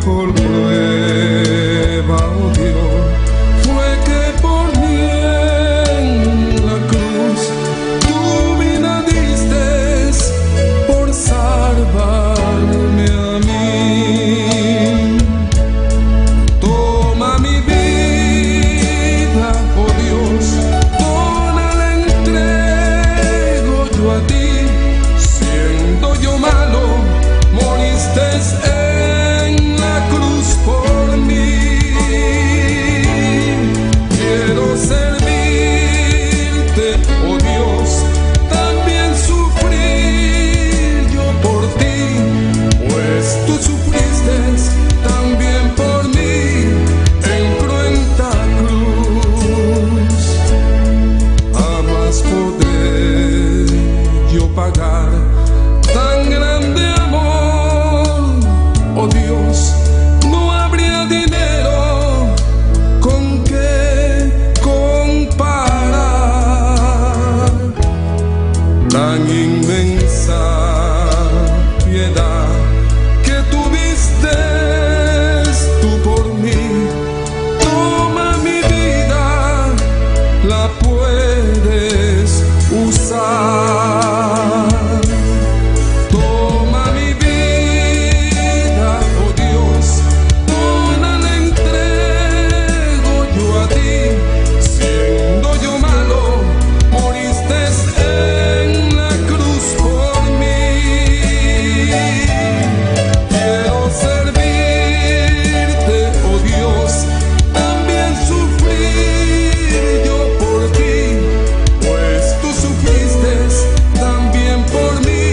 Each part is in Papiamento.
mejor prueba, oh Dios, fue que por mí en la cruz tu vida diste por salvarme a mí. Toma mi vida, oh Dios, toda la entrego yo a ti. Siendo yo malo, moriste en la cruz por mí. Quiero servirte, oh Dios, también sufrir yo por ti, pues tú sufriste también por mí en cruenta cruz. Jamás podré yo pagar tan grande amor, oh Dios, no habría dinero con que comparar tan inmensa piedad que tuviste tú por mí. Toma mi vida, la puedes usar. Toma mi vida, oh Dios, toda la entrego yo a ti. Siendo yo malo, moriste en la cruz por mí. Quiero servirte, oh Dios, también sufrir yo por ti, pues tú sufriste también por mí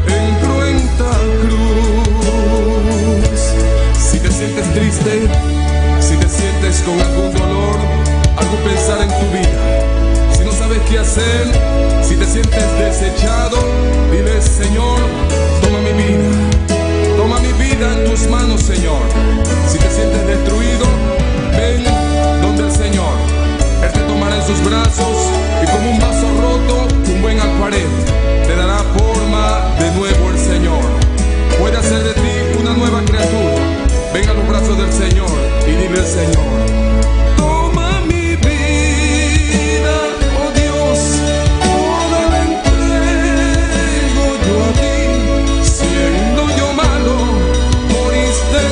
en cruenta cruz. Si te sientes triste, si te sientes con algún dolor, algún pensar en tu vida, si no sabes qué hacer, si te sientes desechado, dile: Señor, toma mi vida. Toma mi vida en tus manos, Señor. Si te sientes destruido, ven donde el Señor. Él te tomará en sus brazos y, como un vaso roto, un buen alfarero, te dará forma de nuevo el Señor. Puede hacer de ti una nueva criatura. Ven a los brazos del Señor y dile al Señor: Toma mi vida, oh Dios, toda la entrego yo a ti. Siendo yo malo, moriste.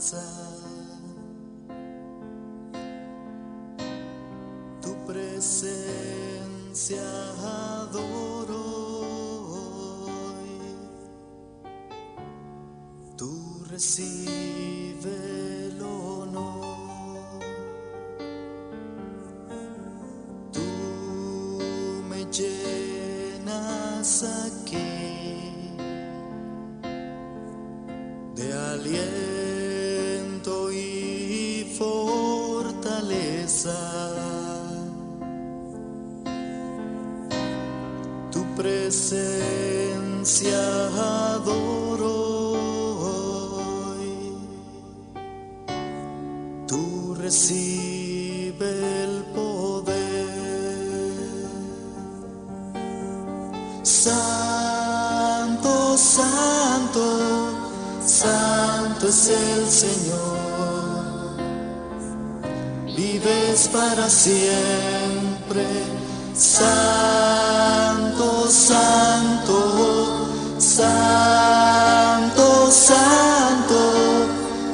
alabanza. Tu presencia adoro hoy. Tú recibe el honor. Tú me llenas aquí de aliento y fortaleza. Tu presencia adoro hoy. Tú recibe el poder. Santo, santo, santo es el Señor. Vives para siempre. Santo, santo, santo, santo,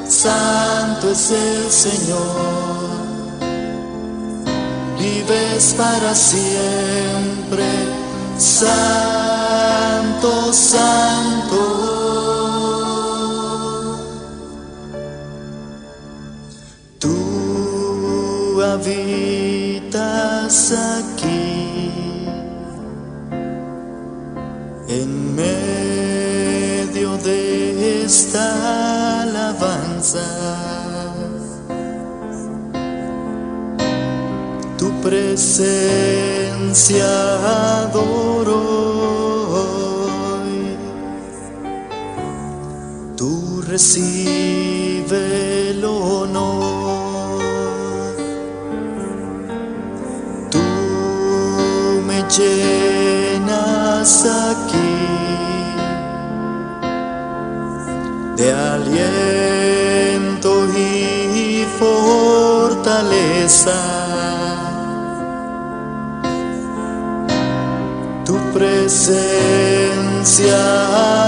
santo es el Señor. Vives para siempre. Santo, santo. Tú habitas aquí en medio de esta alabanza. Tu presencia adoro hoy. Tú recibe el honor. Tú me llenas aquí de aliento y fortaleza. Tu presencia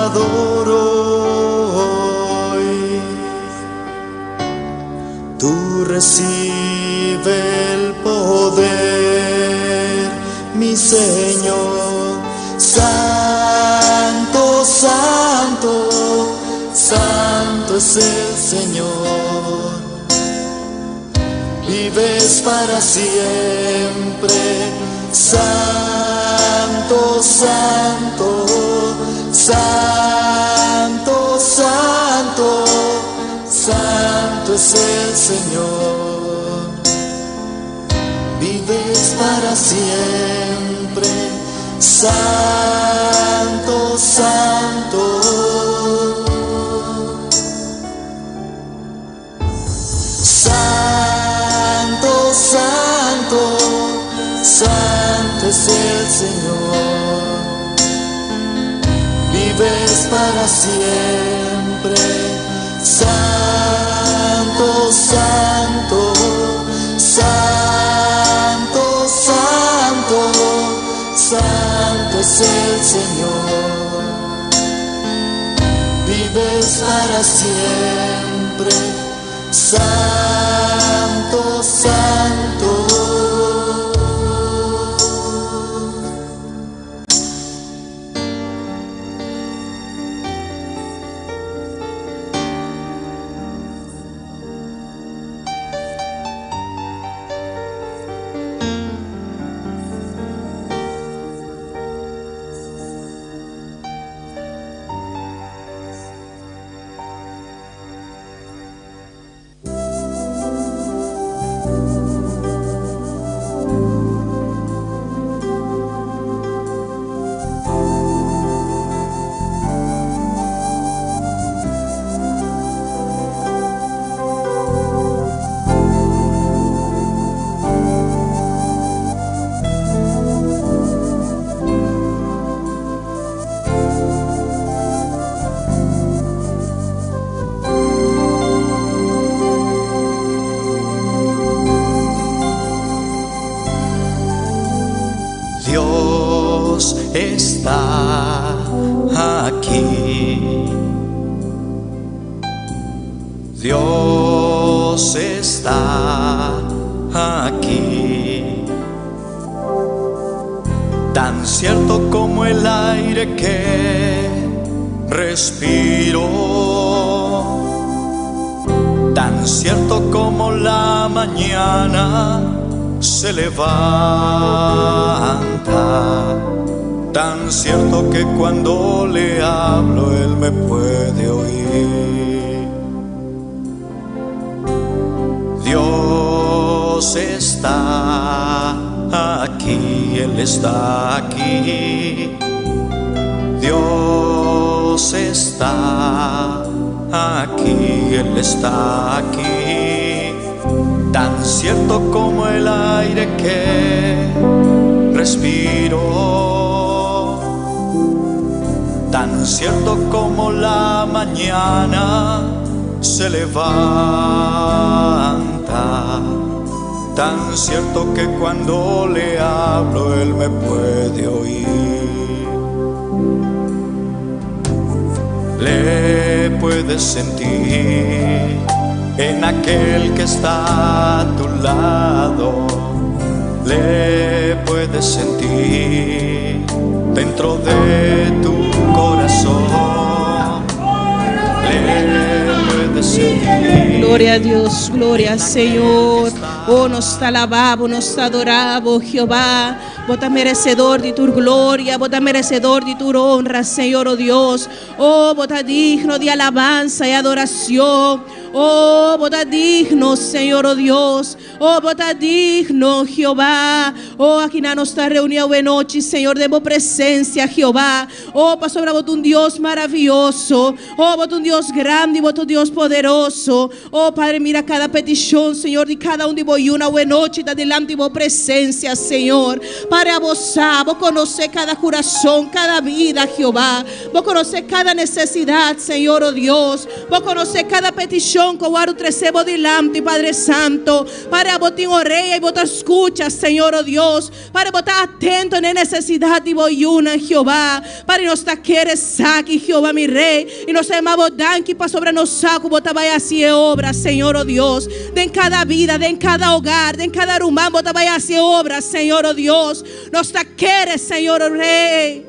adoro hoy. Tú recibe el poder, mi Señor. Santo, santo, santo es el Señor. Vives para siempre. Santo, santo, santo, santo, santo es el Señor. Vives para siempre. Santo, santo. Santo, santo, santo es el Señor. Vives para siempre. Santo, santo, santo, santo, santo es el Señor. Vives para siempre. Santo, santo. Dios está aquí. Dios está aquí. Tan cierto como el aire que respiro. Tan cierto como la mañana se levanta. Tan cierto que cuando le hablo él me puede oír. Dios está aquí, Él está aquí. Dios está aquí, Él está aquí. Tan cierto como el aire que respiro. Tan cierto como la mañana se levanta. Tan cierto que cuando le hablo él me puede oír. Le puedes sentir en aquel que está a tu lado. Le puedes sentir dentro de tu corazón. Le puedes sentir. Gloria a Dios, gloria al Señor. Oh, nos ta alabá, nos ta adorá, Jehová. Bo ta merecedor di tur gloria, bo ta merecedor di tur honra, Señor, oh Dios. Oh, bo ta digno di alabansa y adoracion. Oh, bo ta digno, Señor, oh Dios. Oh, bo ta digno, Jehová. Oh, aki nos ta reuni e nochi, Señor, den bo presencia, Jehová. Oh, pasobra bo ta un Dios maraviyoso. Oh, bo ta un Dios grandi, bo ta un Dios poderoso. Oh, Padre, mira cada peticion, Señor, di cada un di bo yiunan awe nochi, ta dilanti di bo presencia, Señor. Padre, bo sa, bo conoce cada curason, cada bida, Jehová. Bo conoce cada necesidad, Señor, oh Dios. Bo conoce cada peticion cu a wordo trece bo dilanti, Padre Santo. Padre, bo tin orea y bo ta scucha, Señor, oh Dios. Padre, bo ta atento na necesidad di bo yiunan, Jehová. Padre, nos ta kere esaki, Jehová, mi Rey. Y nos ta yama bo danki pasobra nos sa cu bo ta bay haci obra, Señor, oh Dios. Den cada bida, den cada hogar, den cada ruman, bo ta bay haci obra, Señor, oh Dios. Nos ta kere, Señor, oh Rey.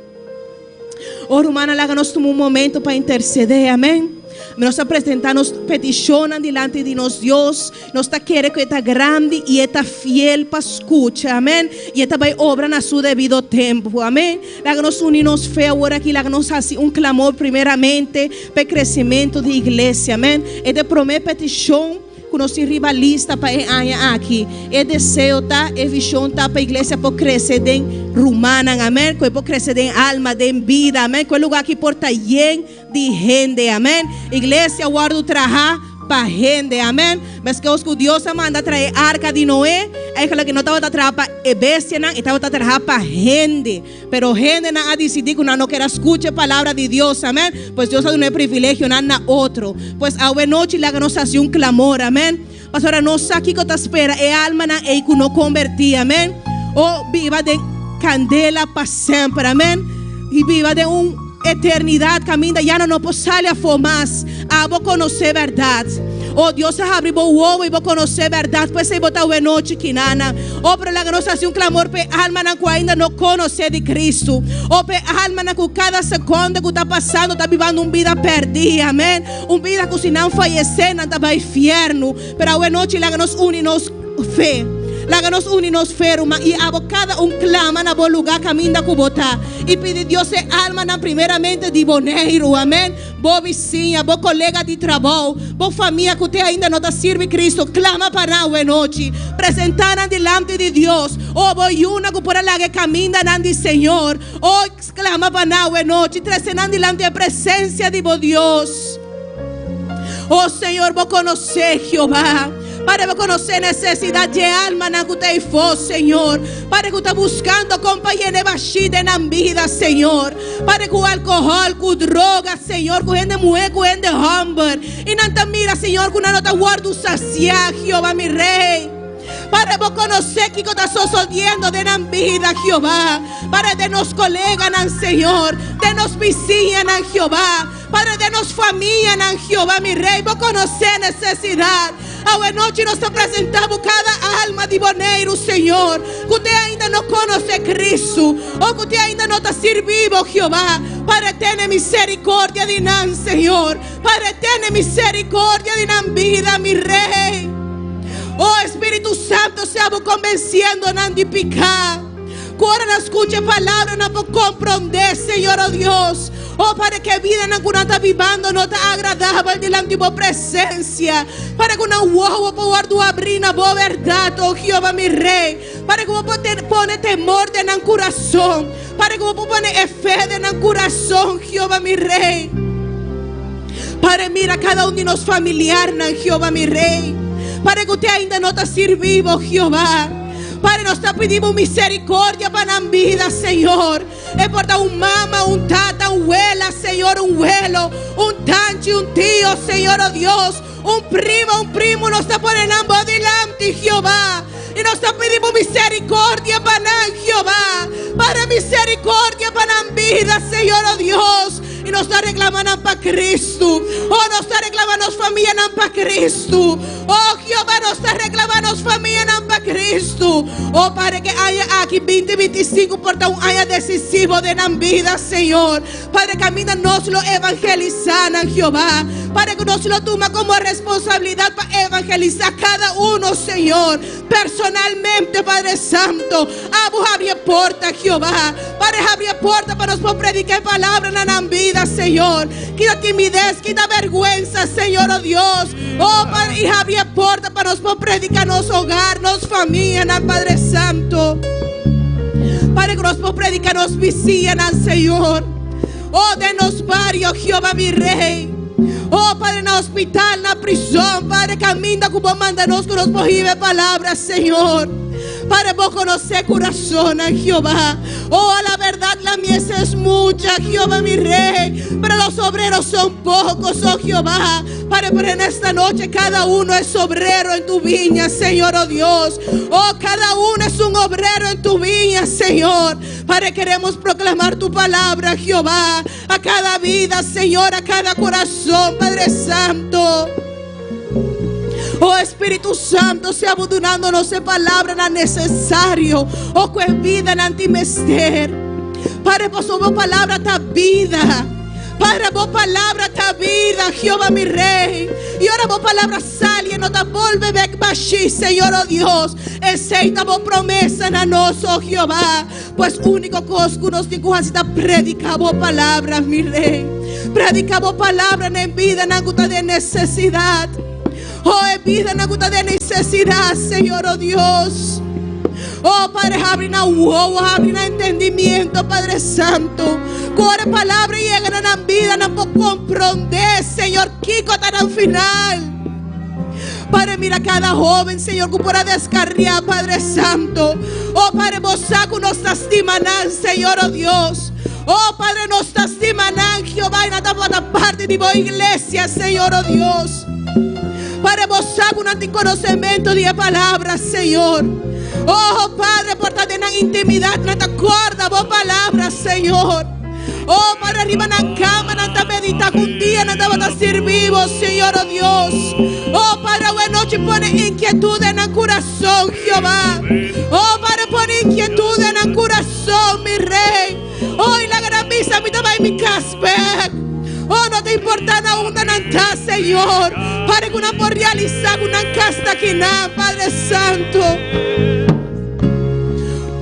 Oh, rumannan, laga nos tuma un momento pa intercede, amen. Nos ta presenta nos peticion dilanti di nos Dios. Nos ta kere cu E ta grandi y E ta fiel pa scucha, amen. Y E ta bay obra na su debido tempo, amen. Laga nos uni nos fe awor aki, laga nos haci un clamor primeramente pa crecemento di iglesia, amen. E ta prome peticion cu nos tin riba lista pa e aña aki. E deseo ta, e vision ta pa iglesia por crece den rumannan, amen. Cu por crece den alma, den bida, amen. Cu e lugar aki por ta yen di hende, amen. Iglesia a wordo traha pa hende, amen. Mas cu Dios a manda traha arca di Noé, eigenlijk no tabata traha pa bestianan, e tabata traha pa hende. Pero hendenan a dicidi cu no kier scucha e palabra di Dios, amen. Pues Dios a duna privilegio na otro. Pues awe nochi laga nos haci un clamor, amen. Pasobra nos sa kico ta spera e almanan ey cu no converti, amen. Oh, biba den candela pa semper, amen. Y biba den un eternidad caminda ya no por sali afo mas. Abo conoce berdad. Oh, Dios a habri bo wowo y bo conoce berdad. Pues ey bo ta awe nochi kinana. Oh, pero laga nos haci un clamor pe almanan cu ainda no conoce di Cristo. Oh, pe almanan cu cada seconde cu ta pasando ta bibando un bida perdi. Amen. Un bida cu si nan fayece nan ta bay fierno. Pero awe nochi laga nos uni nos fe. Laga nos uni nos fe, ruman. Y abo cada un clama na bo lugar caminda cu bo ta. Y pidi Dios e almanan primeramente di Boneiro. Amen. Bo bisiña, bo colega di trabou, bo famia cu te ainda no ta sirbi Cristo, clama pa nan awe nochi. Presenta nan dilanti di Dios. Oh, bo yiunan cu por a laga camindanan di Señor. Oh, clama pa nan awe nochi. Trece nan dilanti e presencia di bo Dios. Oh Señor, bo conoce, Jehová. Padre, bo conoce necesidad di almanan cu ta eyfo, Señor. Padre, cu ta buscando compañía di bashi den nan bida, Señor. Padre, cu alcohol, cu droga, Señor, cu hende muhe, cu hende homber. Y nan ta mira, Señor, cu nan no ta wordo sacia, Jehová, mi Rey. Padre, bo konosé kiko ta sosodiendo den nan bida, Jehová. Padre, den nos koleganan, Señor. Den nos bisiñanan, Jehová. Padre, den nos famianan, Jehová, mi Rey. Bo konosé nesesidat. Awe nochi nos ta presentá bo kada alma di Boneiru, Señor, ku te ainda no konosé Kristu o ku te ainda no ta sirbi bo, Jehová. Padre, tene miserikordia di nan, Señor. Padre, tene miserikordia di nan bida, mi Rey. Oh, Espíritu Santo, sea bo konbensiendo nan di piká. Ku ora nan skucha e palabra nan por komprondé, Señor, oh Dios. Oh, Padre, ku e bidanan ku nan ta bibando no ta agradabel dilanti bo presensia. Padre, ku nan wowo por wòrdu abrí na bo bèrdat, oh Jehová, mi Rei. Padre, ku bo por pone temor den nan kurason. Padre, ku bo por pone e fe den nan kurason, Jehová, mi Rei. Padre, mira kada un di nos familiarnan, Jehová, mi Rei. Padre, ku te ainda no ta sirbi bo, Jehová. Padre, nos ta pidi bo misericordia pa nan bida, Señor. E por ta un mama, un tata, un wela, Señor, un welo, un tanchi, un tio, Señor, oh Dios, un prima, un primo, nos ta pone nan bo dilanti, Jehová. I nos ta pidi bo misericordia pa nan, Jehová. Padre, misericordia pa nan bida, Señor, oh Dios. I nos ta reclama nan pa Cristo. Oh, nos ta reclama nos famianan pa Cristo. Oh, Jehová, nos ta reclama nos famianan pa Cristo. Oh, Padre, ke aña aki, 2025, por ta un aña decisivo den nan bida, Señor. Padre, caminda nos lo evangelisa nan, Jehová. Padre, ku nos lo tuma como responsabilidad pa evangelisa cada uno, Señor. Personalmente, Padre Santo. Abo habri e porta, Jehová. Padre, habri e porta pa nos por predica e palabra na nan bida, Señor. Kita timidez, kita vergüenza, Señor, oh Dios. Oh, Padre, y habri e porta pa nos por predica nos hogar, nos famianan, Padre Santo. Padre, ku nos por predica nos bisiñanan, Señor. Oh, den nos bario, Jehová, mi Rey. Oh, Padre, na hospital, na prison, Padre, caminda ku bo manda nos ku nos por hiba e palabra, Señor. Padre, bo conoce corazonnan, Jehová. Oh, a la verdad la mies es mucha, Jehová, mi Rey. Pero los obreros son pocos, oh Jehová. Padre, pero en esta noche cada uno es obrero en tu viña, Señor, oh Dios. Oh, cada uno es un obrero en tu viña, Señor. Padre, queremos proclamar tu palabra, Jehová, a cada vida, Señor, a cada corazón, Padre Santo. Oh Espíritu Santo, sea abundándonos e palabranan necesario. Oh, ku e bidanan tin mester. Padre, pasobra bo palabra ta bida. Padre, bo palabra ta bida, Jehová mi Rey. Y ora bo palabra sali, e no ta bolbe bek bashí, Señor, oh Dios. Esei ta bo promesa na nos, oh Jehová. Pues único kos ku nos tin ku hasi ta prediká bo palabra, mi Rey. Prediká bo palabra na e bidanan ku ta den nesesidat. Oh, e bidanan ku ta den nesesidat, Señor, oh Dios. Oh, Padre, habri nan wowo, habri nan entendimiento, Padre Santo. Ku ora e palabra yega na nan bida, nan por komprondé, Señor, kiko ta nan final. Padre, mira cada joven, Señor, ku por a descarriá, Padre Santo. Oh, Padre, bo sa ku nos ta stima nan, Señor, oh Dios. Oh, Padre, nos ta stima nan, Jehová, i nan tabata parti di bo iglesia, Señor, oh Dios. Padre, bo sa ku nan tin konosementu di e palabra, Señor. Oh, Padre, por ta den nan intimidat nan ta kòrda bo palabra, Señor. Oh, Padre, riba nan kama nan ta meditá ku un dia nan tabata sirbi bo, Señor, oh Dios. Oh, Padre, awe nochi pone inkietut den nan kurason, Jehová. Oh, Padre, pone inkietut den nan kurason, mi Rey. Oh, i laga nan bisa, Mi ta bai mi kas bek. Oh, no ta importá na unda nan ta, Señor. Padre, ku nan por realisá ku nan kas ta kinan, Padre Santo.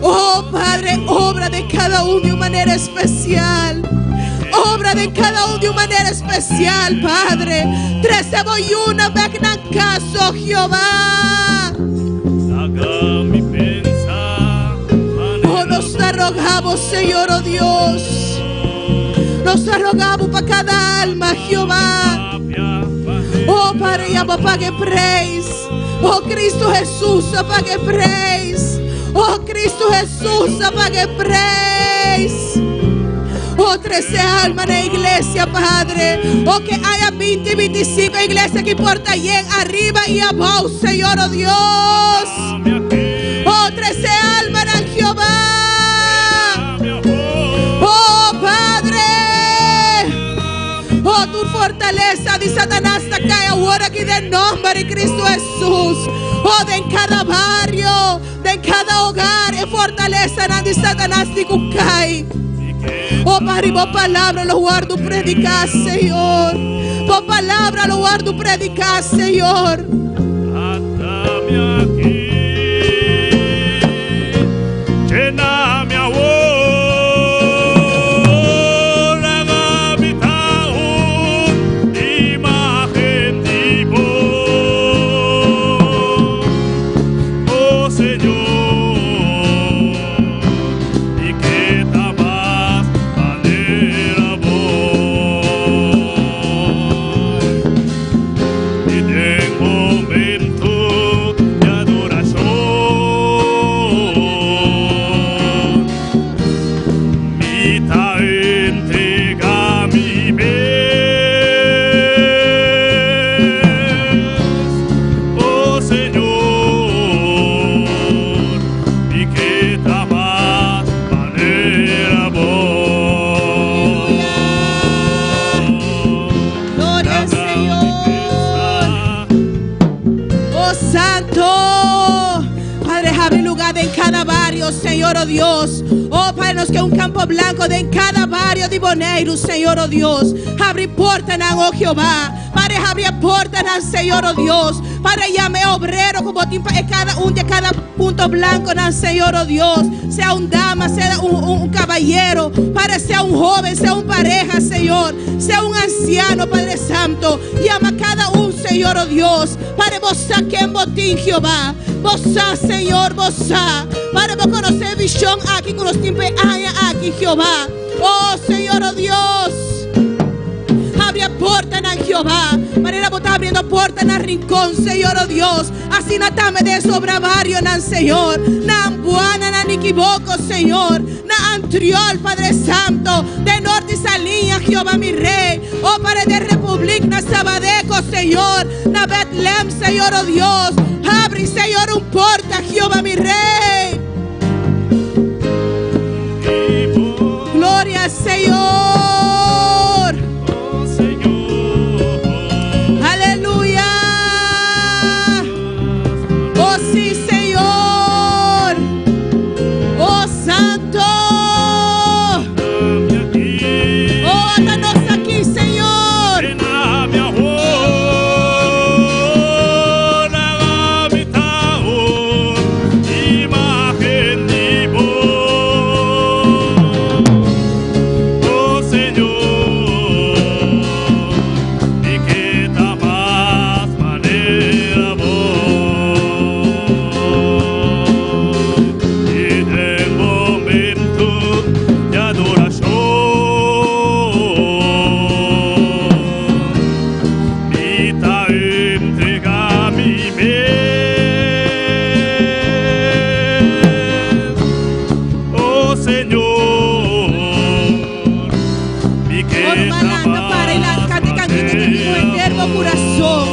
Oh Padre, obra den cada un di un manera especial. Obra den cada un di un manera especial, Padre. Trece bo yunan bek nan cas, oh Jehová. Oh, nos ta roga bo, Señor, oh Dios. Nos ta roga bo pa cada alma, Jehová. Oh, Padre, ya bo paga e prijs. Oh Cristo Jesús a paga e prijs. Oh Cristo Jesús a paga e prijs. Oh trece alma na iglesia, Padre. Oh que haya 20, 25 iglesia que porta yen arriba y abajo, Señor, oh Dios. fortalesa di Satanas ta kai awor aki den nomber di Cristo Hesus. Oh, den kada bario, den kada hogar, e fortalesanan di Satanas tin ku kai. Oh, Padre, bo palabra lo wòrdu prediká, Señor. Bo palabra lo wòrdu prediká, Señor. Atami aki, llenami awor, laga mi ta un imagen di bo, oh Señor, mi ke ta mas manera bo. I den momento di adorashon, mi ta entregá mi mes, oh Señor, mi ke ta mas manera bo. Gloria al Señor. Oh Santo. Padre, abre lugar en cada barrio, Señor, oh Dios. Oh Padre, nos ke un campo blanco den kada bario di Boneiru, Señor, oh Dios. Habri portanan, oh Jehová. Padre, habri portanan, Señor, oh Dios. Padre, yama obrero ku bo tin pa kada un di kada punto blanku, nan, Señor, oh Dios. Sea un dama, sea un kabayero. Padre, sea un hóben, sea un pareha, Señor. Sea un ansiano, Padre Santo. Yama kada un, Señor, oh Dios. Padre, bo sa ken bo tin, Jehová. Bo sa, Señor, bo sa. Padre, bo konosé vishon aki ku nos tin pa aña aki, Jehová. Oh, Señor, oh Dios. Habri portanan, Jehová. Manera bo ta habriendo porta na Rincon, Señor, oh Dios. Asina tambe den sobra barionan, Señor. Na Ambuana, na Nikiboko, Señor. Na Antriol, Padre Santo. Den Norte Saliña, Jehová mi Rei. Oh, Padre de Republiek, na Sabadeco, Señor. Na Bethlehem, Señor, oh Dios. Habri, Señor, un porta, Jehová mi Rei. Gloria al Señor. Oh Señor. Aleluya. Oh sí, Señor. Oh Santo. Oh, ata nos aki, Señor. Llenami awor, laga mi ta un imagen di bo. Oh Señor, mi ke ta mas manera bo. I den momento di adorashon, mi ta entregá mi mes. Oh Señor, mi Oh, ke ta lanta para i mas kanta kantika ku henter bo kurason.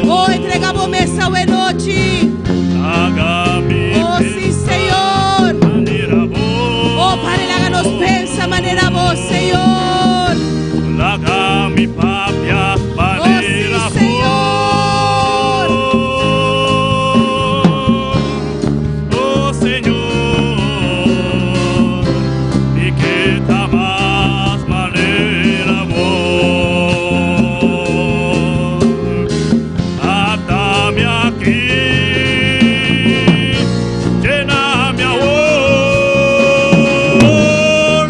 Oh, entregá bo mes awe nochi. Laga mi Oh, sí, Señor. manera bo. Oh, Padre, laga nos pensa manera bo, Señor. Laga mi papia manera Oh, sí, Señor. Oh Señor, mi ke ta mas manera bo. Atami aki, llenami awor,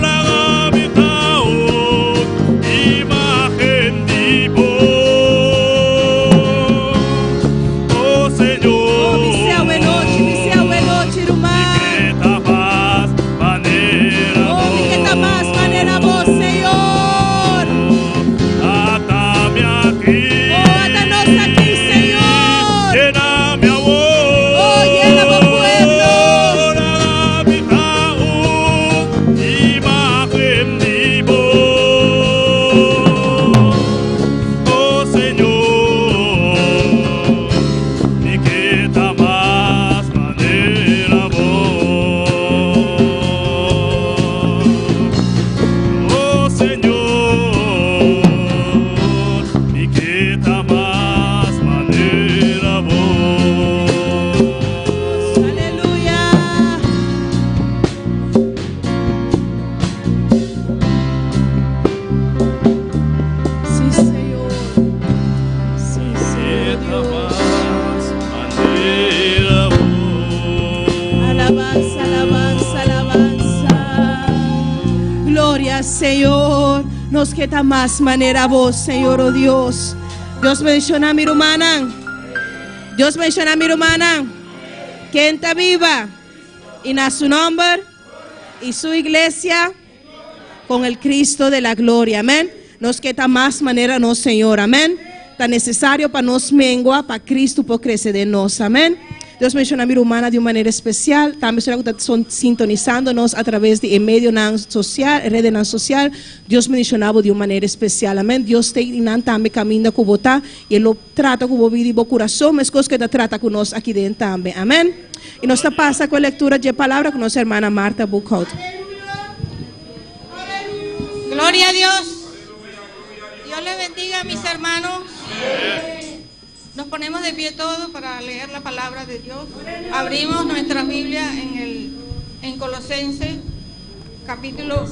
laga mi ta un imagen Nos ke ta mas manera bo, Señor, o Dios. Dios bendiciona mi rumannan. Dios bendiciona mi rumannan. Ken ta biba? Y na su nomber y su iglesia con el Cristo de la gloria. Amén. Nos ke ta mas manera nos Señor. Amén. Ta necesario pa nos mengua pa Cristo por crece den nos. Amén. Dios bendiciona mi rumannan di un manera especial. Tambe esnan cu ta sintonizando nos a traves di e medionan social, redenan social. Dios bendiciona bo di un manera especial. Amén. Dios ta y nan tambe caminda cu bo ta y e lo trata cu bo vida y bo curason mescos cu e ta trata cu nos aki den tambe. Amén. Y nos ta pasa cu e lectura dje palabra cu nos hermana Martha Boekhout. Gloria a Dios. Dios les bendiga, mis hermanos. Nos ponemos de pie todos para leer la palabra de Dios. Abrimos nuestra Biblia en el en Colosenses capítulo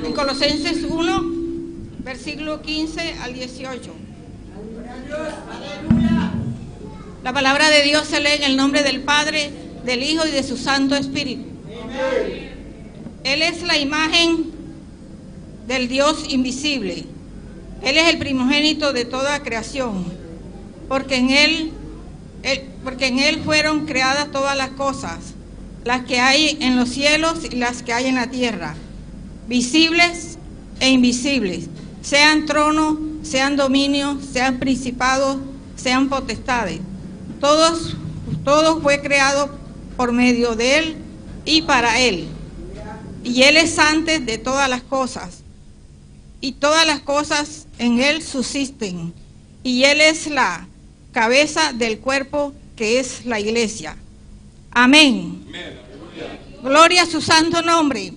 en Colosenses 1 versículo 15 al 18. La palabra de Dios se lee en el nombre del Padre, del Hijo y de su Santo Espíritu. Él es la imagen del Dios invisible. Él es el primogénito de toda creación, porque en él, porque en él fueron creadas todas las cosas, las que hay en los cielos y las que hay en la tierra, visibles e invisibles, sean tronos, sean dominios, sean principados, sean potestades. Todos, todo fue creado por medio de él y para él. Y él es antes de todas las cosas y todas las cosas en él subsisten. Y él es la cabeza del cuerpo que es la iglesia. Amén. Gloria a su santo nombre.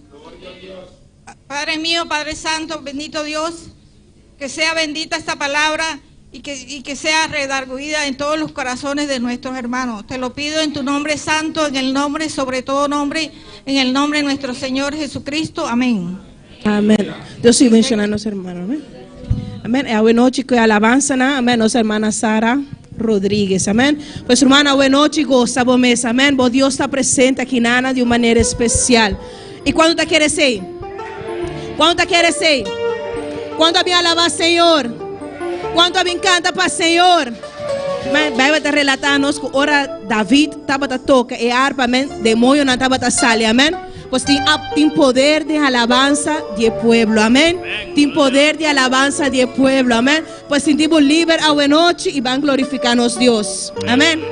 Padre mío, Padre Santo, bendito Dios, que sea bendita esta palabra y que, y que sea redarguida en todos los corazones de nuestros hermanos. Te lo pido en tu nombre santo, en el nombre sobre todo nombre, en el nombre de nuestro Señor Jesucristo. Amén. Amén. Dios siga bendiciona nos hermano. Amén. Amén. E awe nochi cu e alabanzanan. Amén. Nos hermana Sara Rodríguez. Amén. Pues hermana, awe nochi goza bo mes. Amén. Bo Dios ta presente aki nana di un manera especial. Y cuando ta kere esey? Cuando ta kere esey? Cuando a bin alaba Señor? Cuando a bin canta pa Señor? Amén. Bijbel ta relata nos cu ora David tabata toca e arpa, amén, demonionan tabata sali, amén. Pues tin, tin poder den alabanza di e pueblo, amén. Tin poder di alabanza di e pueblo, amén. Pues sinti bo liber awe nochi y ban glorifica nos Dios. Amén.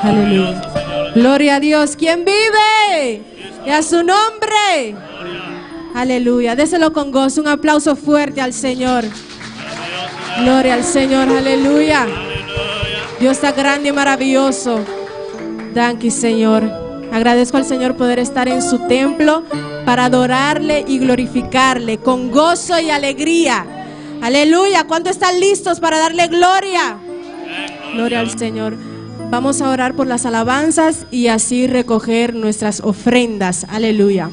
Aleluya. Gloria a Dios. ¿Quién vive? Y a su nombre. Aleluya. Déselo con gozo. Un aplauso fuerte al Señor. Gloria al Señor. Aleluya. Dios está grande y maravilloso. Danki, Señor. Agradezco al Señor poder estar en su templo para adorarle y glorificarle con gozo y alegría. Aleluya. ¿Cuántos están listos para darle gloria? Gloria al Señor. Vamos a orar por las alabanzas y así recoger nuestras ofrendas. Aleluya.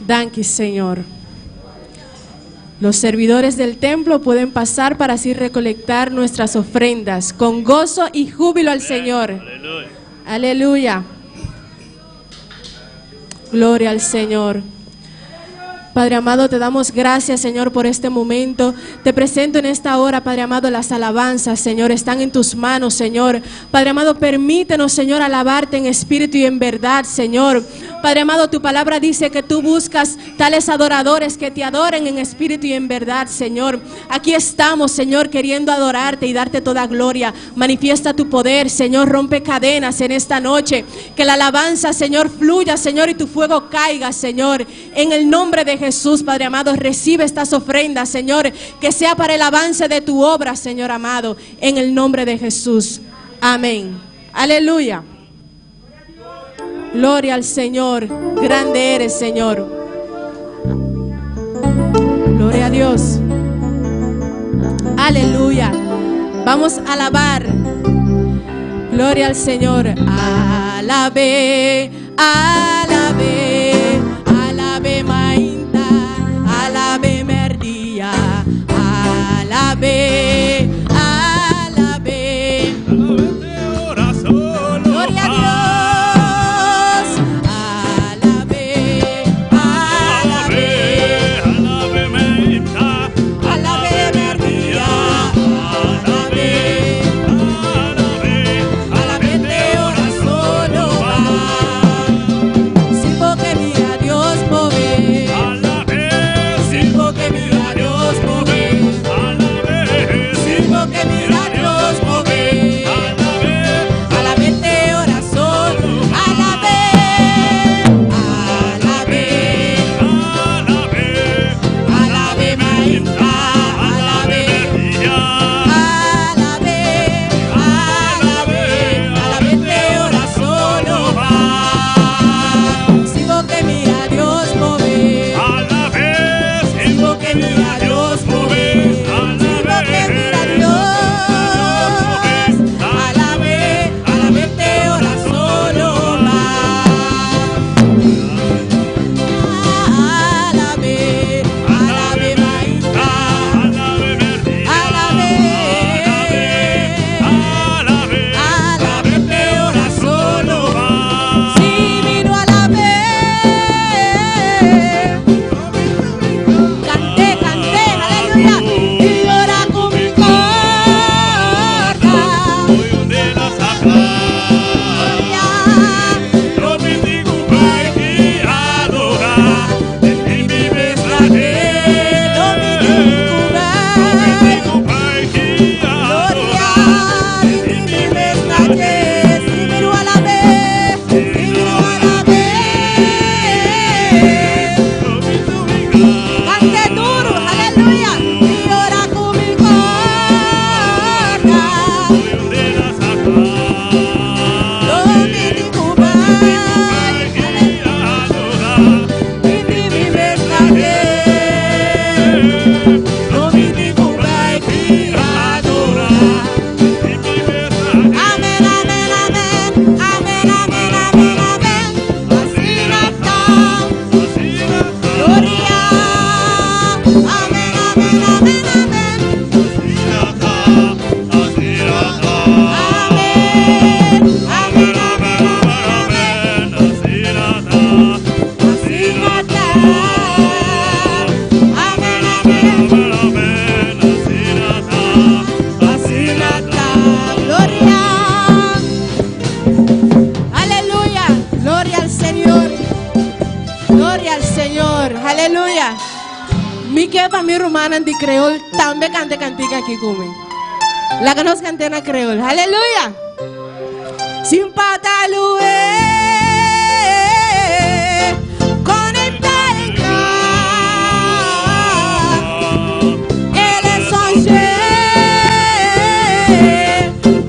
Danki, Señor. Los servidores del templo pueden pasar para así recolectar nuestras ofrendas con gozo y júbilo al Señor. Aleluya. Gloria al Señor. Padre amado, te damos gracias, Señor, por este momento. Te presento en esta hora, Padre amado, las alabanzas, Señor, están en tus manos, Señor. Padre amado, permítenos, Señor, alabarte en espíritu y en verdad, Señor. Padre amado, tu palabra dice que tú buscas tales adoradores que te adoren en espíritu y en verdad, Señor. Aquí estamos, Señor, queriendo adorarte y darte toda gloria. Manifiesta tu poder, Señor, rompe cadenas en esta noche. Que la alabanza, Señor, fluya, Señor, y tu fuego caiga, Señor. En el nombre de Jesús, Padre amado, recibe estas ofrendas, Señor, que sea para el avance de tu obra, Señor amado, en el nombre de Jesús. Amén. Aleluya. Gloria al Señor. Grande eres, Señor. Gloria a Dios. Aleluya. Vamos a alabar. Gloria al Señor. Alabe, alabe, alabe mainta, alabe merdia, alabe, alabe. Gloria a Dios. Señor. Aleluya. Mi ke pa mi rumannan di Creol tambe kanta e kantika aki ku mi. Laga nos kant'é na Creol. Aleluya. Sin patalué, konekta en kla. El es sonche,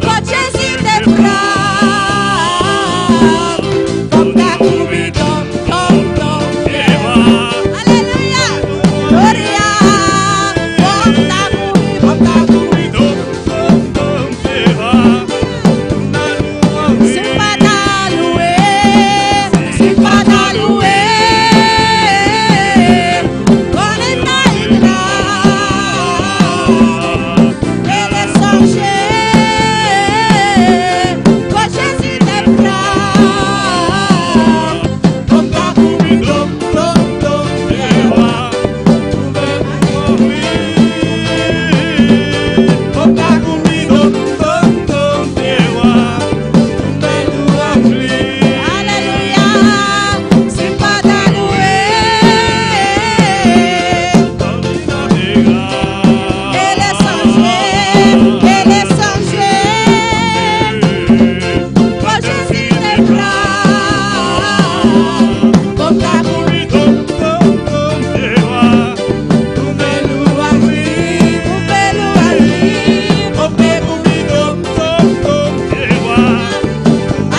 koche sin te pra. Konta ku mi don, don, don, Aleluya, gloria. Konta ku mi, konta ku mi don, don, don, Sin patalué, sin patalué, konekta i kla. El es sonche, koche sin te pra. Konta ku mi don, don, don, Aleluya, sin patalué. El es sonche, el es sonche, koche sin te pra. Konta ku mi don, don, don,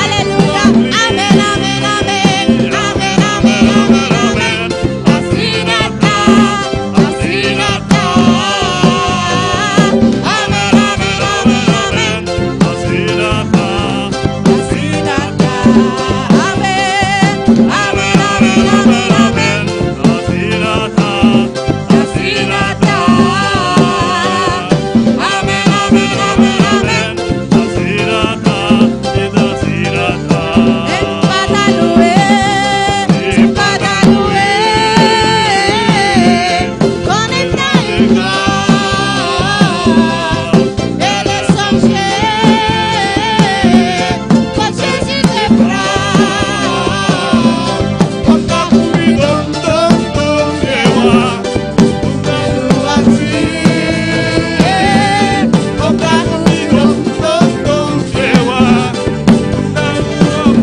Aleluya, amén, amén, amén, amén, amén, amén, amén. Asina ta, asina ta. Amén, amén, amén, amén. Asina ta. Amén, amén, amén, amén, amén. Asina ta. Amén, amén, amén, amén. En patalué, sin patalué, konekta i kla. El es sonche, koche sin te pra. Konta ku mi don, don, don,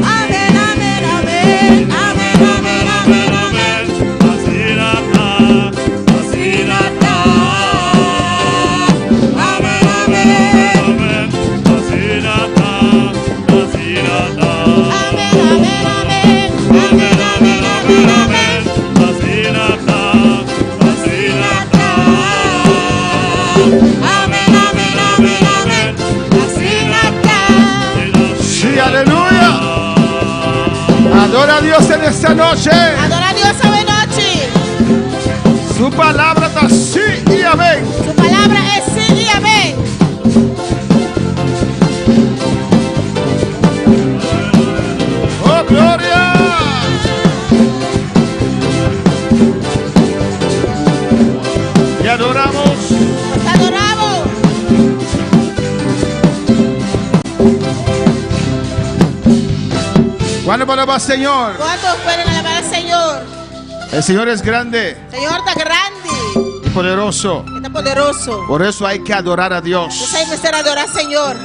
Amén, amén, amén, amén, amén, amén, amén. Asina ta. Amén, amén. Amén, amén, amén. Amén, amén, amén, amén. Asina ta. Amén, amén, amén, amén. Asina ta. Sí, aleluya. Adora a Dios en esta noche. Adora Dios awe nochi. Su palabra ta sí y amén. Su palabra es sí y amén. Oh, gloria. Y adoramos. Nos adoramos. ¿Cuándo para el Señor? ¿Cuántos pueden alabar al Señor? El Señor es grande Señor ta grandi. y poderoso. Ta poderoso. Por eso hay que adorar a Dios. P'esei mester adora Señor.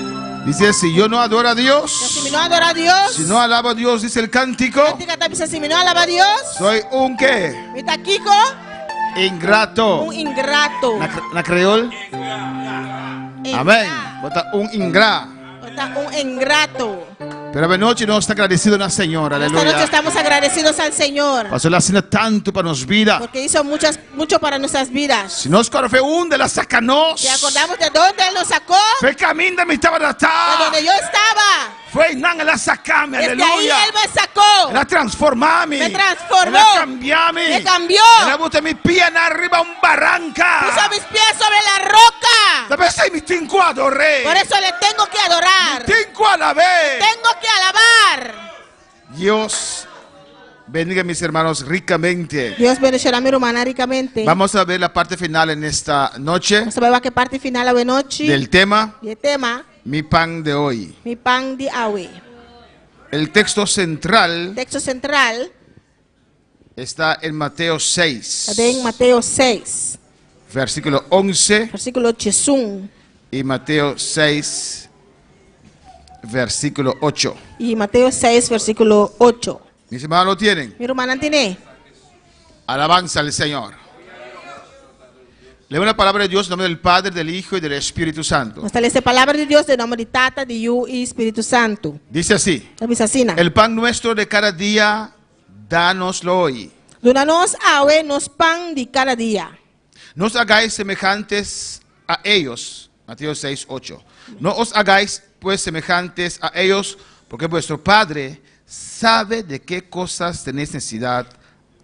Dice, si yo no adoro a Dios, Si mi no adora Dios, si no alabo a Dios, dice el cántico, Kantika ta bisa si mi no alaba Dios, soy un qué? Mi ta kiko, Ingrato. Un ingrato. Na creol? Amén. Bo ta un ingra. Bo ta un ingrato. Pero awe nochi nos ta agradecido na Señor. Esta Aleluya. noche estamos agradecidos al Señor. Paso el a haci tanto pa nos bida. Porque hizo muchas, mucho para nuestras vidas. Si nos corda for unda el a saca nos. Si acordamos de dónde Él nos sacó. For caminda mi tabata. De donde yo estaba. For einan el a saca mi. Desde ahí Aleluya. Él me sacó. El a transforma mi. Me transformó. El a cambia mi. Me cambió. El a bota mi pianan riba un baranca. Puso mis pies sobre la roca. Ta p'esei mi tin cu ador'e. Por eso le tengo que adorar. Mi tin cu alab'e. Tengo que alabar. Dios bendiga a mis hermanos ricamente. Dios bendiciona a mi hermana ricamente. Vamos a ver la parte final en esta noche Nos ta bay wak e parti final awe nochi. del tema Di e tema Mi pan de hoy. Mi pan di awe. El texto central Texto central. Está en Mateo 6. Ta den Mateo 6. Versículo 11. Versíkulo 11. Y Mateo 6, versículo 8. I Mateo 6, versíkulo 8. Mis hermanos lo tienen. Mi rumannan tin'é. Alabanza al Señor. Leo la palabra de Dios en nombre del Padre, del Hijo y del Espíritu Santo. Nos ta lesa e palabra di Dios den nòmber di Tata, di Yu i Spiritu Santu. Dice así. Ta bisa asina. El pan nuestro de cada día, dánoslo hoy. Duna nos awe nos pan di kada dia. No os hagáis semejantes a ellos. Mateo 6, 8. No os hagáis pues semejantes a ellos, porque vuestro Padre sabe de qué cosas tenéis necesidad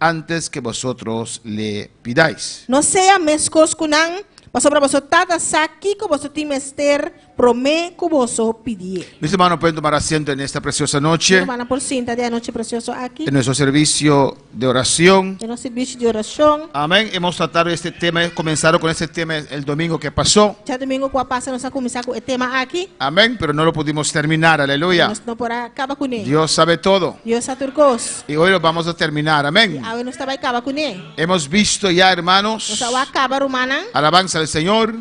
antes que vosotros le pidáis. No sea meskos ku nan, pasobra boso Tata sa kiko boso tin mester promé ku boso pidié. Mis hermanos pueden tomar asiento en esta preciosa noche. Mi rumannan por sinta den e anochi presioso aki. En nuestro servicio de oración. Den nos servicio di orashon. Amén. Hemos tratado este tema, comenzado con este tema el domingo que pasó. Djadumingu ku a pasa nos a kuminsá ku e tema aki. Amén, pero no lo pudimos terminar, aleluya. Nos no por a kaba kuné. Dios sabe todo. Dios sa tur kos. Y hoy lo vamos a terminar, amén. I awe nos ta bai kaba kuné. Hemos visto ya, hermanos. Nos a wak kaba, rumannan. Alabanza al Señor,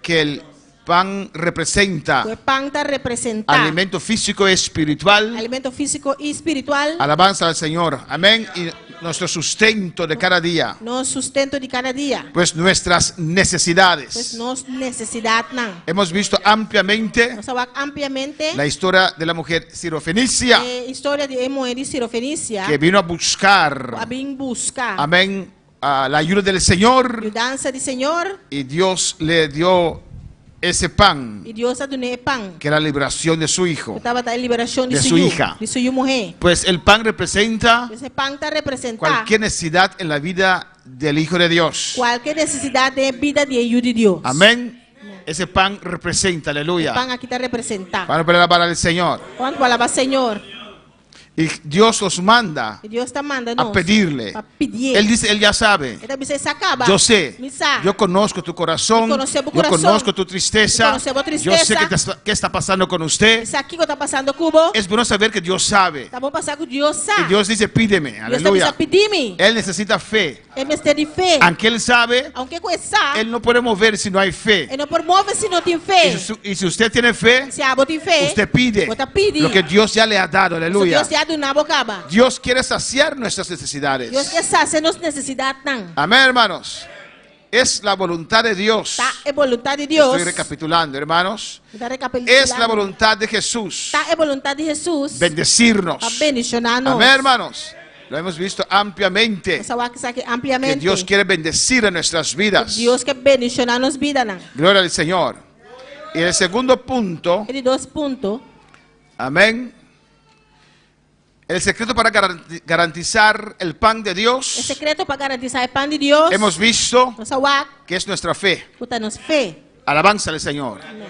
que el pan representa. Ku e pan ta representá. Alimento físico y espiritual. Alimento físiko i spiritual. Alabanza al Señor. Amén. Y nuestro sustento de cada día. Nos sustento di kada dia. Pues nuestras necesidades. Pues nos nesesidatnan. Hemos visto ampliamente. Nos a wak ampliamente. La historia de la mujer sirofenicia. E historia di e muhé di Sirofenicia. Que vino a buscar. Ku a bin buska. Amén. A la ayuda del Señor. Yudansa di Señor. Y Dios le dio ese pan. Y Dios a dun'é e pan. Que era la liberación de su hijo. Ku tabata e liberashon di De su su yu. hija. Di su yu muhé. Pues el pan representa. Pues e pan ta representá. Cualquier necesidad en la vida del Hijo de Dios. Kualke nesesidat den e bida di e Yu di Dios. Amén. Ese pan representa, aleluya. E pan aki ta representá. Para poder alabar al Señor. Kuantu alabá Señor. Y Dios los manda Y Dios ta manda nos a pedirle. pa pidié. Él dice, Él ya sabe. E ta bisa, E sa kaba. Yo sé. Mi sa. Yo conozco tu corazón. Mi konosé bo Yo kurason. conozco tu tristeza. Mi konosé bo Yo sé tristesa. qué te qué está pasando con usted. Mi sa kiko ta pasando ku bo. Es bueno saber que Dios sabe. Ta bon pa sa ku Dios sa. Y Dios dice, pídeme. Dios ta bisa, Aleluya. Pidi mi. Él necesita fe. E mester di fe. Aunque Él sabe, Aunke ku e sa, Él no puede mover si no hay fe. E no por move si no tin fe. Y si usted tiene fe, Si abo tin fe, usted pide bo ta pidi lo que Dios ya le ha dado. Aleluya. Dios ya a duna bo kaba. Dios quiere saciar nuestras necesidades. Dios ke sasia nos nesesidatnan. Amén, hermanos. Es la voluntad de Dios. Ta e boluntat di Dios. Estoy recapitulando, hermanos. Mi ta recapitulando. Es la voluntad de Jesús. Ta e boluntat di Hesus. Bendecirnos. Pa bendishoná nos. Amén, hermanos. Lo hemos visto ampliamente. Nos a wak esaki Que ampliamente. Dios quiere bendecir a nuestras vidas. Dios ke bendishoná nos bidanan. Gloria al Señor. Y el segundo punto. E di dos punto. Amén. El secreto para garantizar el pan de Dios. E sekreto pa garantisá e pan di Dios. Hemos visto Nos a wak. que es nuestra fe. Ku ta nos fe. Alabanza al Señor. Amén.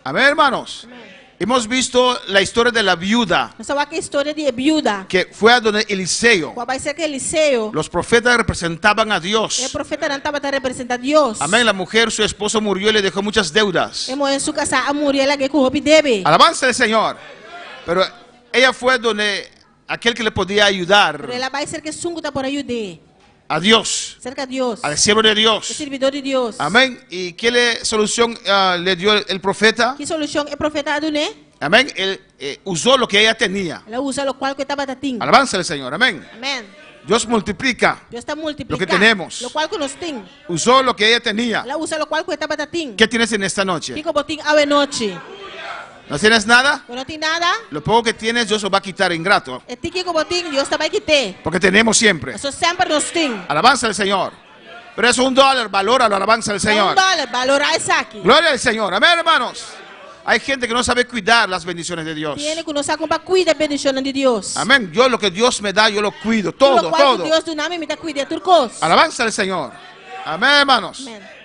Amén, hermanos. Amén. Hemos visto la historia de la viuda. Nos a wak e historia di e biuda. Que fue a donde Eliseo. Ku a bai serka Eliseo. Los profetas representaban a Dios. E profetanan tabata representá Dios. Amén. La mujer, su esposo murió y le dejó muchas deudas. E muhé su kasá a muri, el a lag'é ku hopi debe. Alabanza al Señor. Pero ella fue donde aquel que le podía ayudar. Pero el a bai serka esun ku ta por a yud'é. A Dios. Serka Dios. Al siervo de Dios. E sirbidó di Dios. Amén. Y qué le solución le dio el profeta? Ki solushon e profeta a dun'é? Amén. Él usó lo que ella tenía. El a usa lokual ku e tabata tin. Alabanza al Señor. Amén. Amén. Dios multiplica Dios ta lo multipliká que tenemos. lokual ku nos tin. Usó lo que ella tenía. El a usa lokual ku e tabata tin. ¿Qué tienes en esta noche? Kiko bo tin awe nochi? ¿No tienes nada? Bo no tin nada? Lo poco que tienes, Dios lo va a quitar, ingrato. E tiki ku bo tin, Dios ta bai kit'é. Porque tenemos siempre. Pasobra semper nos tin. Alabanza al Señor. Pero es un dólar, valóralo, alabanza al Ta un Señor. dólar, balorá esaki. Gloria al Señor. Amén, hermanos. Hay gente que no sabe cuidar las bendiciones de Dios. Tin hende ku no sa kon pa kuida e bendishonnan di Dios. Amén. Yo lo que Dios me da, yo lo cuido. Tur Todo, lokual ku todo. Dios duna mi, mi ta kuida tur kos. Alabanza al Señor. Amén, hermanos. Amén.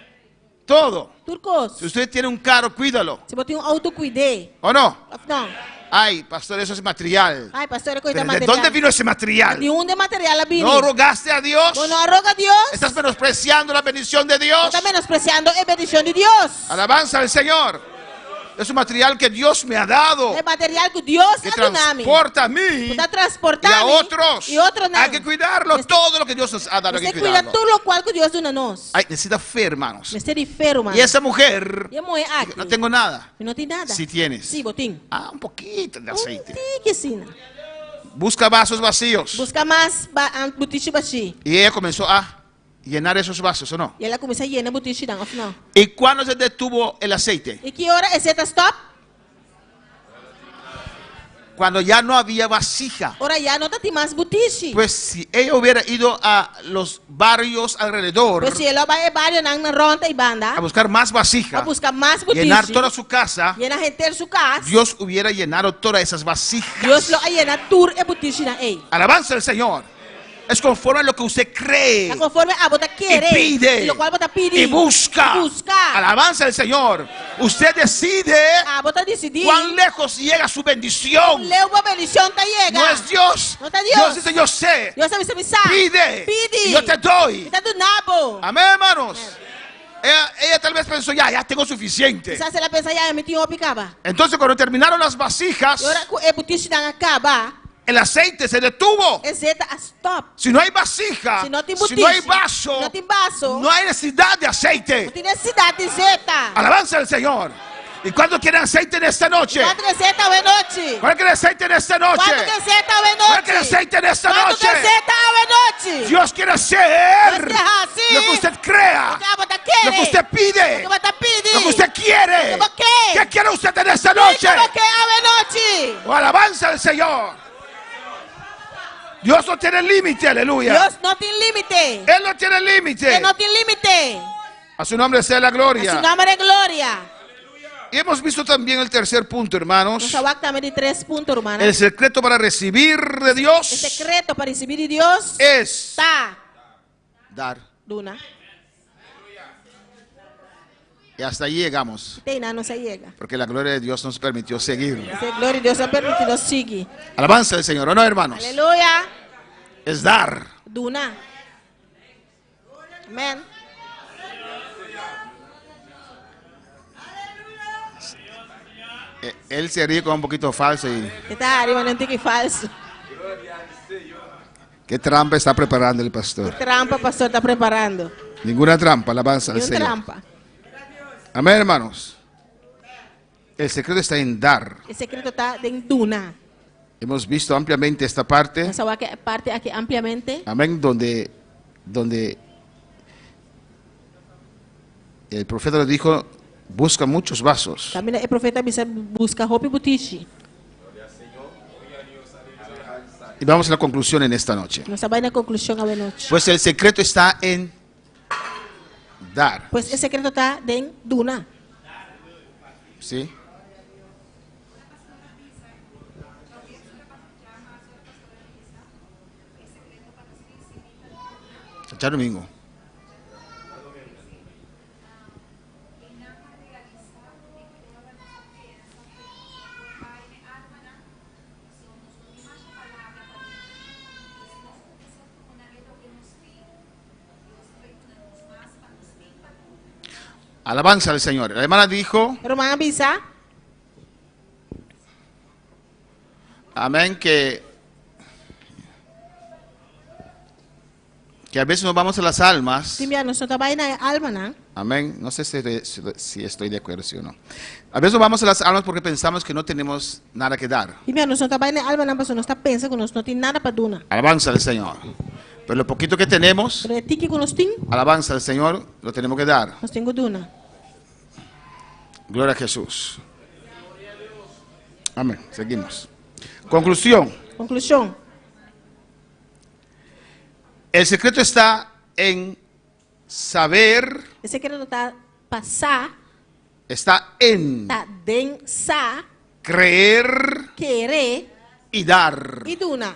Todo. Tur kos. Si usted tiene un carro, cuídalo. Si bo tin un outo, kuid'é. O no? Of no? Ay, pastor, eso es material. Ay, pastor, e kos ta Pero ¿de material. dónde vino ese material? Di unda e material a bini? ¿No rogaste a Dios? Bo no a roga Dios? ¿Estás menospreciando la bendición de Dios? Bo ta menospresiando e bendishon di Dios? Alabanza al Señor. Es un material que Dios me ha dado. E material ku Dios Que a duna mi. transporta a mí Ku ta transportá y a mi otros. i otronan. Hay que cuidarlo. Todo lo que Dios nos ha dado hay que Mester kuida cuidarlo. tur lokual ku Dios duna nos. Ay, necesita fe, hermanos. Mester di fe, ruman. Y esa mujer, I e muhé aki. no tengo nada. Mi no tin nada. Sí tienes. Sí, bo tin. Ah, un poquito de aceite. Un tiki asina. Busca vasos vacíos. Buska mas ba, butishi bashí. Y ella comenzó a llenar esos vasos, ¿o no? I el a kuminsá yena butishinan, òf no? ¿Y cuándo se detuvo el aceite? I ki ora e zeta a stòp? Cuando ya no había vasija. Ora ya no tatin mas butishi. Pues si ella hubiera ido a los barrios alrededor Pues si el a bai e barionan na rònt ei banda a buscar más vasija, a buska mas butishi, llenar toda su casa, yena henter su kas, Dios hubiera llenado todas esas vasijas. Dios lo a yena tur e butishinan ei. Alabanza al Señor. Es conforme a lo que usted cree. Ta konforme abo ta kere. Y pide. I lokual bo ta pidi. Y busca. I buska. Alabanza al Señor. Usted decide Abo ta disidí. cuán lejos llega su bendición. Kon leu bo bendishon ta yega. No es Dios. No ta Dios. Dios dice, yo sé. Dios ta bisa mi sa. Pide. Pidi. Y yo te doy. Mi ta duna bo. Amén, hermanos. Ella, ella tal vez pensó, ya, ya tengo suficiente. Kisas el a pensa, ya, mi tin hopi kaba. Entonces cuando terminaron las vasijas, I ora ku e butishinan a kaba, el aceite se detuvo. E zeta a stop. Si no hay vasija, Si no tin si no hay butishi, vaso, no tin vaso, no hay necesidad de aceite. No tin nesesidat di zeta. Alabanza al Señor. ¿Y cuánto quieren aceite en esta noche? Kuantu ke zeta awe nochi? ¿Cuánto quieren aceite en esta noche? Kuantu ke zeta awe nochi? ¿Cuánto quieren aceite en esta Kuantu noche? ke zeta awe nochi? Dios quiere hacer Dios ke hasi lo que usted crea, Loke abo ta kere, lo que usted pide, Loke bo ta pidi, lo que usted quiere. Loke bo ke. ¿Qué quiere usted en esta noche? Kiko bo ke awe nochi? O alabanza al Señor. Dios no tiene límite, aleluya. Dios no tin límite. Él no tiene límite. E no tin límite. A su nombre sea la gloria. A su nombre es gloria. Y hemos visto también el tercer punto, hermanos. Nos a wak tambe di tres punto, rumannan. El secreto para recibir de Dios. E sekreto pa risibí di Dios es ta dar. Duna. Y hasta allí llegamos. Te einan nos a yega. Porque la gloria de Dios nos permitió seguir. Ese gloria de Dios a permití nos sigui. Alabanza al Señor, ¿o no, hermanos? Aleluya. Es dar. Duna. Amén. Eh, él se ríe con un poquito falso y... E ta hari manera un tiki falso. ¿Qué trampa está preparando el pastor? ¿Qué trampa pastor ta preparando? Ninguna trampa, alabanza al Ni un Señor. trampa. Amén, hermanos. El secreto está en dar. E sekreto ta den duna. Hemos visto ampliamente esta parte. Nos a wak e parti aki ampliamente. Amén, donde, donde el profeta le dijo, busca muchos vasos. Kaminda e profeta a bisa buska hopi butishi. Y vamos a la conclusión en esta noche. Nos a bai na konklushon awe nochi. Pues el secreto está en dar. Pues e sekreto ta den duna. Sí. Ya domingo. Alabanza al Señor. La hermana dijo, Ruman a bisa. Amén, que, que a veces nos vamos a las almas. Tin bia nos no ta bai na e almanan. Amén. No sé si, si estoy de acuerdo, sí o no. A veces nos vamos a las almas porque pensamos que no tenemos nada que dar. Tin bia nos no ta bai na e almanan pasobra nos ta pensa ku nos no tin nada pa duna. Alabanza al Señor. Pero lo poquito que tenemos, Pero e tiki ku nos tin, alabanza al Señor, lo tenemos que dar. nos tin ku duna. Gloria a Jesús. Amén. Seguimos. Conclusión. Conclusión. El secreto está en saber. E sekreto ta pa sa. Está en. Ta den sa. Creer. Kere. Y dar. I duna.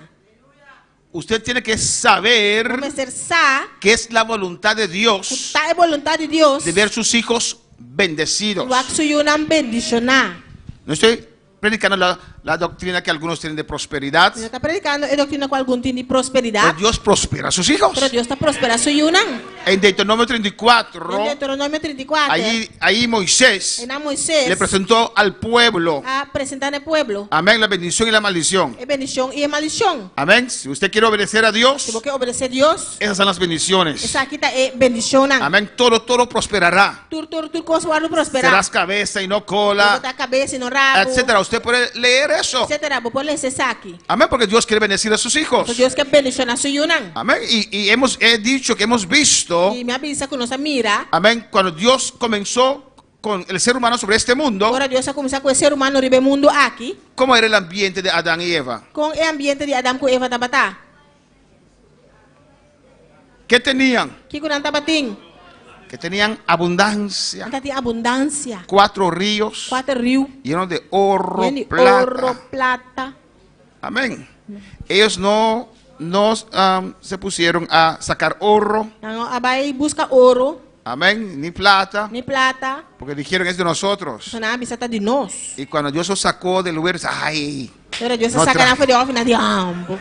Usted tiene que saber. Bo mester sa. Que es la voluntad de Dios. Ku ta e boluntat di Dios. De ver sus hijos bendecidos. Wak su yunan bendishoná. No estoy predicando la, la doctrina que algunos tienen de prosperidad. Mi no ta predikando e doktrina ku algun tin di Pero prosperidat, Dios prospera a sus hijos. pero Dios ta prosperá su yunan. En Deuteronomio 34, Den Deuteronomio 34, allí, ahí Moisés einan Moisés le presentó al pueblo, a presentá na e pueblo amén, la bendición y la maldición. e bendishon i e maldishon. Amén. Si usted quiere obedecer a Si Dios, bo ke obedesé Dios, esas son las bendiciones. esaki ta e bendishonnan. Amén. Todo, todo prosperará. Tur, tur, tur kos wòrdu prosperá. Serás cabeza y no Bo cola, ta kabes i no rabu, etcétera. Usted puede leer eso. etcétera. Bo por lesa esaki. Amén, porque Dios quiere bendecir a sus hijos. Pasobra Dios ke bendishoná su yunan. Amén. Y, y hemos he dicho que hemos visto, I mi a bisa ku nos a mira, amén, cuando Dios comenzó con el ser humano sobre este mundo, ora Dios a kuminsá ku e ser humano riba e mundu aki, cómo era el ambiente de Adán y Eva. kon e ambiente di Adam ku Eva tabata. ¿Qué tenían? Kiko nan tabatin? Que tenían abundancia. Nan tabatin abundansia. Cuatro ríos Kuater riu, llenos de oro, yen di plata. oro, plata. Amén. Ellos no, no se pusieron a sacar oro, Nan no a bai buska oro, amén, ni plata, ni plata. porque dijeron es de nosotros. Pasobra nan a bisa ta di nos. Y cuando Dios los sacó del lugar, ay, Ora Dios a No saka tra- nan for di òf nan di ambo.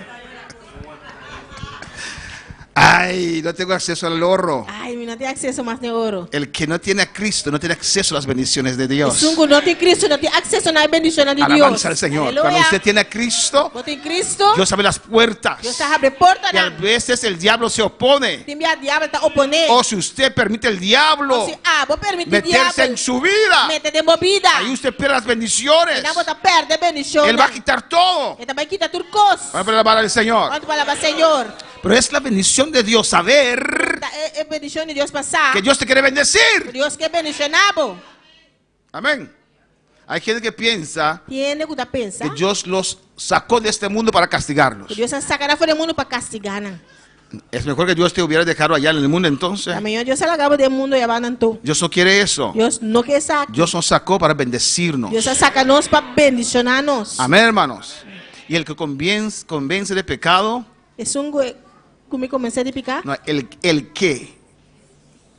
ay, no tengo acceso al oro. Ai, mi no tin akseso mas na oro. El que no tiene a Cristo no tiene acceso a las bendiciones de Dios. Esun ku no tin Cristo no tin akseso na e bendishonnan di Dios. Alabanza al Señor. Aleluya. Cuando usted tiene a Cristo, Bo tin Cristo, Dios abre las puertas. Dios ta habri Y a portanan. veces el diablo se opone. Tin bia diabel ta oponé. O si usted permite al diablo O si abo permití meterse diabel en su vida, mete den bo bida, ahí usted pierde las bendiciones. einan bo ta pèrdè bendishonnan. Él va a quitar todo. E ta bai kita tur kos. Vamos a alabar al Señor. Kuantu pa alabá Señor? Pero es la bendición de Dios saber Ta e, e bendishon di Dios pa sa que Dios te quiere bendecir. Dios ke bendishoná bo. Amén. Hay gente que piensa Tin hende ku ta pensa que Dios los sacó de este mundo para castigarlos. ku Dios a saka nan for di e mundu pa kastigá nan. Es mejor que Dios te hubiera dejado allá en el mundo entonces. Ta mihó Dios a laga bo den mundu ei aba anto. Dios no quiere eso. Dios no ke esaki. Dios nos sacó para bendecirnos. Dios a saka nos pa bendishoná nos. Amén, hermanos. Y el que convence, convence de pecado, Esun ku ku mi konvensé di piká? no, el, el que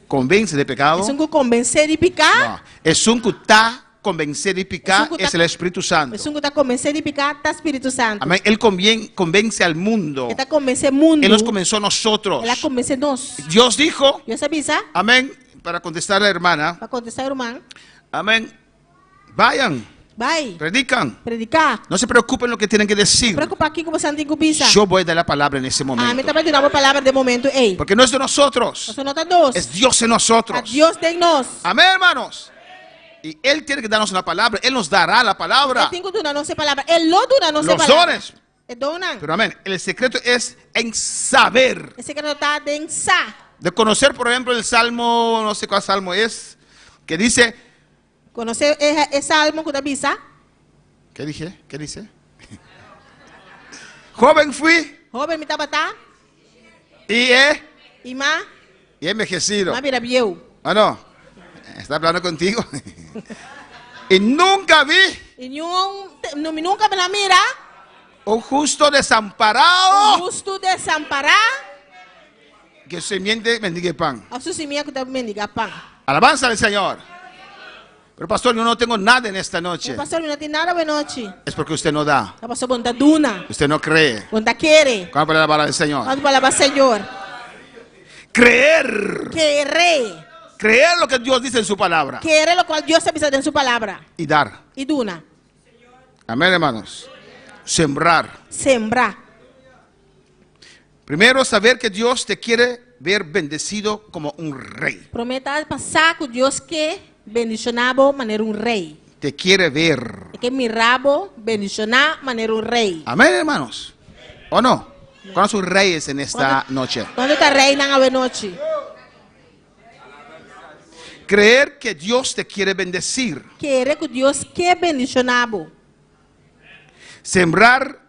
convence de pecado, Esun ku konvensé di piká? no, esun ku ta konvensé di piká Esun ku ta- es el Espíritu Santo. Esun ku ta konvensé di piká ta Spiritu Santu. Amén. Él convien- convence al mundo. E ta konvensé mundu. Él nos comenzó a nosotros. El a konvensé nos. Dios dijo, Dios a bisa, amén, para contestar a la hermana, pa kontestá e ruman, amén, vayan, bai, predican. prediká. No se preocupen lo que tienen que decir. Preokupá kiko boso tin ku bisa. Yo voy a dar la palabra en ese Ami ta momento. bai duna bo palabra den e momento ei. Porque no es de nosotros, Pasobra no ta nos. es Dios en Ta nosotros. Dios den nos. Amén, hermanos. Y Él tiene que darnos una palabra. Él nos dará la palabra. E tin ku duna nos e palabra. E lo duna nos e Los palabra. dones. E donnan. Pero amén. El secreto es en saber. E sekreto ta den sa. De conocer, por ejemplo, el salmo, no sé cuál salmo es, que dice, Konosé e, e salmo ku ta bisa. ¿qué dije? ¿Qué dice? Joven fui Hóben mi tabata. y he, I m'a, y he envejecido. m'a bira bieu. Ah, no. Está hablando contigo. y nunca vi I niun, no, mi nunka mi no a mira. un justo desamparado Un hustu desampará. que simiente mendigue pan. Òf su simia ku ta mendigá pan. Alabanza al Señor. Pero pastor, yo no tengo nada en esta noche. Pastor, mi no tin nada awe nochi. Es porque usted no da. Ta pasobra bo no ta duna. Usted no cree. Bo no ta kere. ¿Cómo para alabar al Señor? Kuantu pa alabá Señor? Creer. Kere. Creer lo que Dios dice en su palabra. Kere lokual Dios ta bisa den su palabra. Y dar. I duna. Amén, hermanos. Sembrar. Sembra. Primero, saber que Dios te quiere ver bendecido como un rey. Promé ta pa sa ku Dios ke bendishoná bo manera un rei. Te quiere ver. E ke mira bo bendishoná manera un rei. Amén, hermanos. ¿O no? ¿Cuántos son reyes en esta noche? Kuantu ta reinan awe nochi? Creer que Dios te quiere bendecir. Kere ku Dios ke bendishoná bo. Sembrar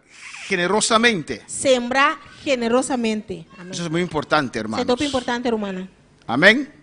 generosamente. Sembra generosamente. Amèn. Eso es muy importante, Esei hermanos. ta hopi importante, rumannan. Amén.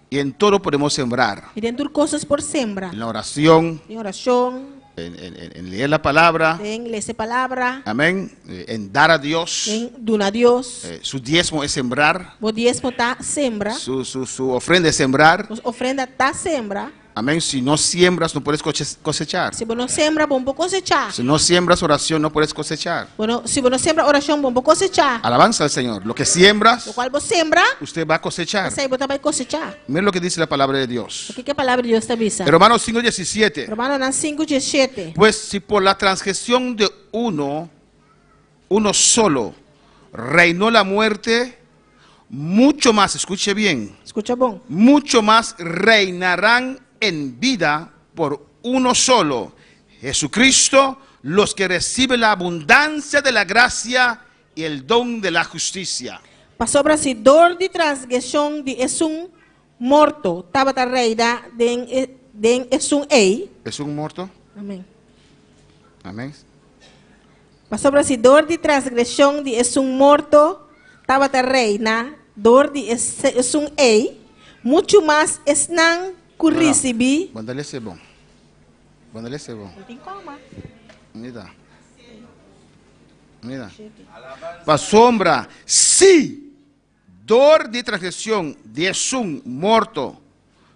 Y en todo podemos sembrar. I den tur kos nos por sembra. En la oración, Den orashon, en, en- en leer la palabra. den lesa palabra, Amén. En dar a Dios. den duna Dios. Su diezmo es sembrar. Bo diesmo ta sembra. Su, su, su ofrenda es sembrar. Bo ofrenda ta sembra. Amén. Si no siembras, no puedes cosechar. Si bo no sembra, bo no por kosechá. Si no siembras oración, no puedes cosechar. Bo no, si bo no sembra orashon, bo no por kosechá. Alabanza al Señor. Lo que siembras, Lokual bo sembra, usted va a cosechar. esei bo ta bai kosechá. Mira lo que dice la palabra de Dios. Kiko e palabra di Dios ta bisa? En Romanos 5:17. Romanonan sinku diesshete. Pues si por la transgresión de uno, uno solo, reinó la muerte, mucho más, escuche bien, Skucha bon. mucho más reinarán en vida por uno solo, Jesucristo, los que reciben la abundancia de la gracia y el don de la justicia. Pasobra si dor di transgreshon di esun morto tabata reina den e den esun ei. Esun morto? Amén. Amén. Pasobra si dor di transgreshon di esun morto tabata reina dor di esun ei, muchu mas esnan ku risibí. Bo ta lese bon. Bo ta lese bon. Mira. Mira. Pasobra si dor di transgreshon di esun morto,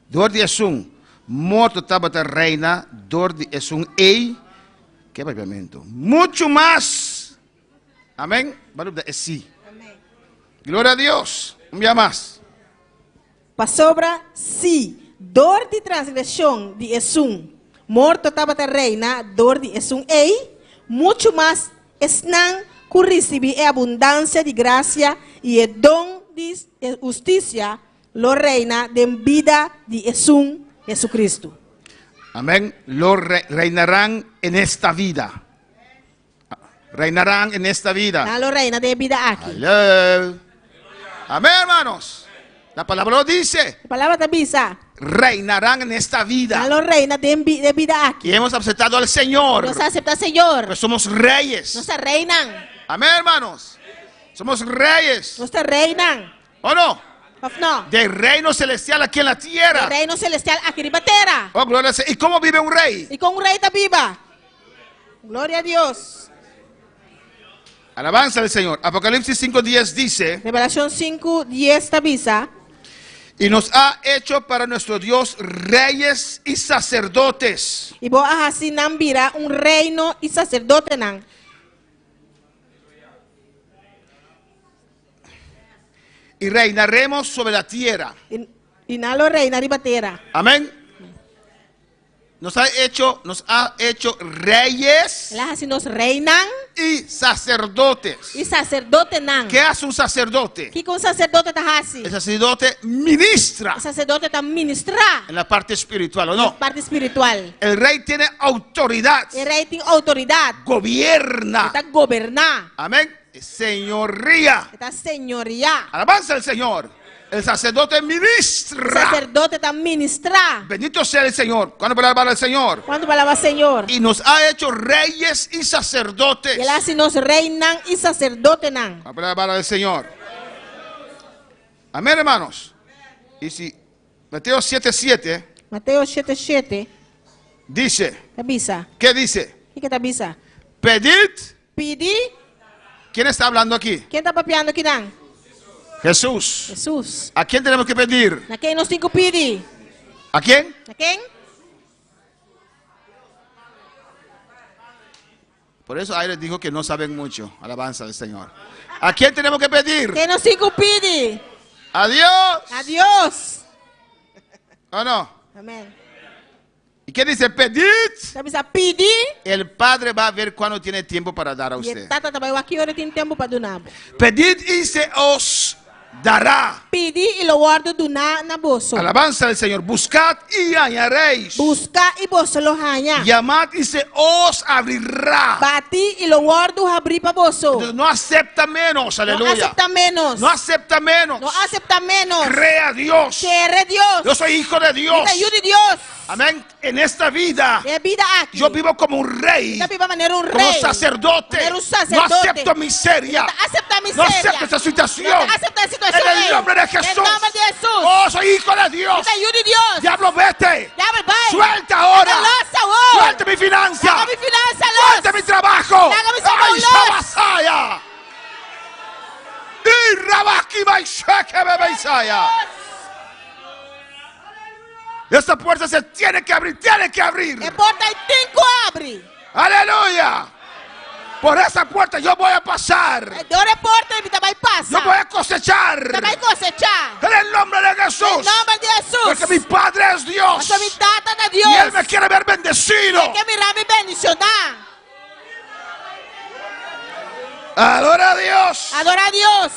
dor di esun morto tabata reina dor di esun ei, ke papiamentu? Muchu mas! Amen. Ba lubida e si. Gloria a Dios. Un bia mas. Pasobra si dor di transgreshon di esun morto tabata reina dor di esun ei, muchu mas esnan ku risibí e abundansia di grasia i e don di hustisia lo reina den bida di esun Jesucristo. Amén. Lo reinarán en esta vida. Reinarán en esta vida. Nan lo reina den e bida aki. Hello. Amén, hermanos. La palabra lo dice. E palabra ta bisa. Reinarán en esta vida. Nan lo reina den e bida aki. Y hemos aceptado al Señor. Nos a acepta Señor. Pues somos reyes. Nos ta reinan. Amén, hermanos. Somos reyes. Nos ta reinan. ¿O no? Of no? Del reino celestial aquí en la tierra. Del reino celestial aki riba tera. Oh, gloria al Señor. ¿Y cómo vive un rey? Y con un rey ta biba. Gloria a Dios. Alabanza al Señor. Apocalipsis 5:10 dice. Revelación 5:10 ta bisa. Y nos ha hecho para nuestro Dios reyes y sacerdotes. Y bo a hasi nan bira un reino y sacerdotenan. Y reinaremos sobre la tierra. Y nan lo reina riba tera. Amén. Nos ha hecho, nos ha hecho reyes. El a hasi nos reynan. Y sacerdotes. Y sacerdotenan. ¿Qué hace un sacerdote? Kiko un sacerdote ta hasi? El sacerdote ministra. E sacerdote ta ministra. En la parte espiritual, ¿o no? En la parte espiritual. El rey tiene autoridad. E rey tin autoridad. Gobierna. E ta goberná. Amén. Señoría. E ta señoría. Alabanza al Señor. El sacerdote ministra. E sacerdote ta ministra. Bendito sea el Señor. ¿Cuándo para alabar al Señor? ¿Cuándo para alabar al Señor? Y nos ha hecho reyes y sacerdotes. Y el a hasi nos reynan y sacerdotenan. ¿Cuándo para alabar al Señor? Amén, hermanos. Y si Mateo 7:7. Mateo 7:7. Dice. Ta bisa. ¿Qué dice? Kiko ta bisa? Pedid. Pidi. ¿Quién está hablando aquí? Ken ta papiando akinan? Jesús. Jesús. ¿A quién tenemos que pedir? Na ken nos tin ku pidi? ¿A quién? Na ken? Por eso Aire dijo que no saben mucho. Alabanza al Señor. ¿A quién tenemos que pedir? Ken nos tin ku pidi? A Dios. A Dios. ¿O no? Amén. ¿Y qué dice? Pedid. Ta bisa pidi. El Padre va a ver cuando tiene tiempo para dar a Y usted. e Tata ta bai wak ki ora tin tempu pa duna bo. Pedid y se os dará. Pidi y lo wòrdu duná na boso. Alabanza al Señor. Buscad y hallaréis. Buska y boso lo haña. Llamad y se os abrirá. Bati y lo wòrdu habrí pa boso. Entonces, no acepta menos, No aleluya. acepta menos. No acepta menos. No acepta menos. Cree a Dios. Kere Dios. Yo soy hijo de Dios. Mi ta yu di Dios. Amén. En esta vida. Den e bida aki. Yo vivo como un rey. Mi ta biba manera un Como rey. sacerdote. Manera un sacerdote. No acepto miseria. No ta acepta miseria. No acepto esta situación. No ta acepta e situacion En el ei. nombre de Jesús. Den nomber di Hesus. Oh, soy hijo de Dios. Mi ta yu di Dios. Diablo, vete. Diabel, bai. Suelta ahora. Laga los awor. Suelta mi finanza. Laga mi finanza los. Suelta mi trabajo. Laga mi trabou Ay, los. Shabasaya. Y Rabaki Baisheke Bebeisaya. Esta puerta se tiene que abrir, tiene que abrir. E porta ei tin ku habri. Aleluya. Por esa puerta yo voy a pasar. Dor e porta ei mi ta bai pasa. Yo voy a cosechar. Mi ta bai kosechá. En el nombre de Jesús. Den nòmber di Hesus. Porque mi Padre es Dios. Pasobra mi Tata ta Dios. Y Él me quiere ver bendecido. E ke mira mi bendishoná. Adora a Dios. Adora Dios.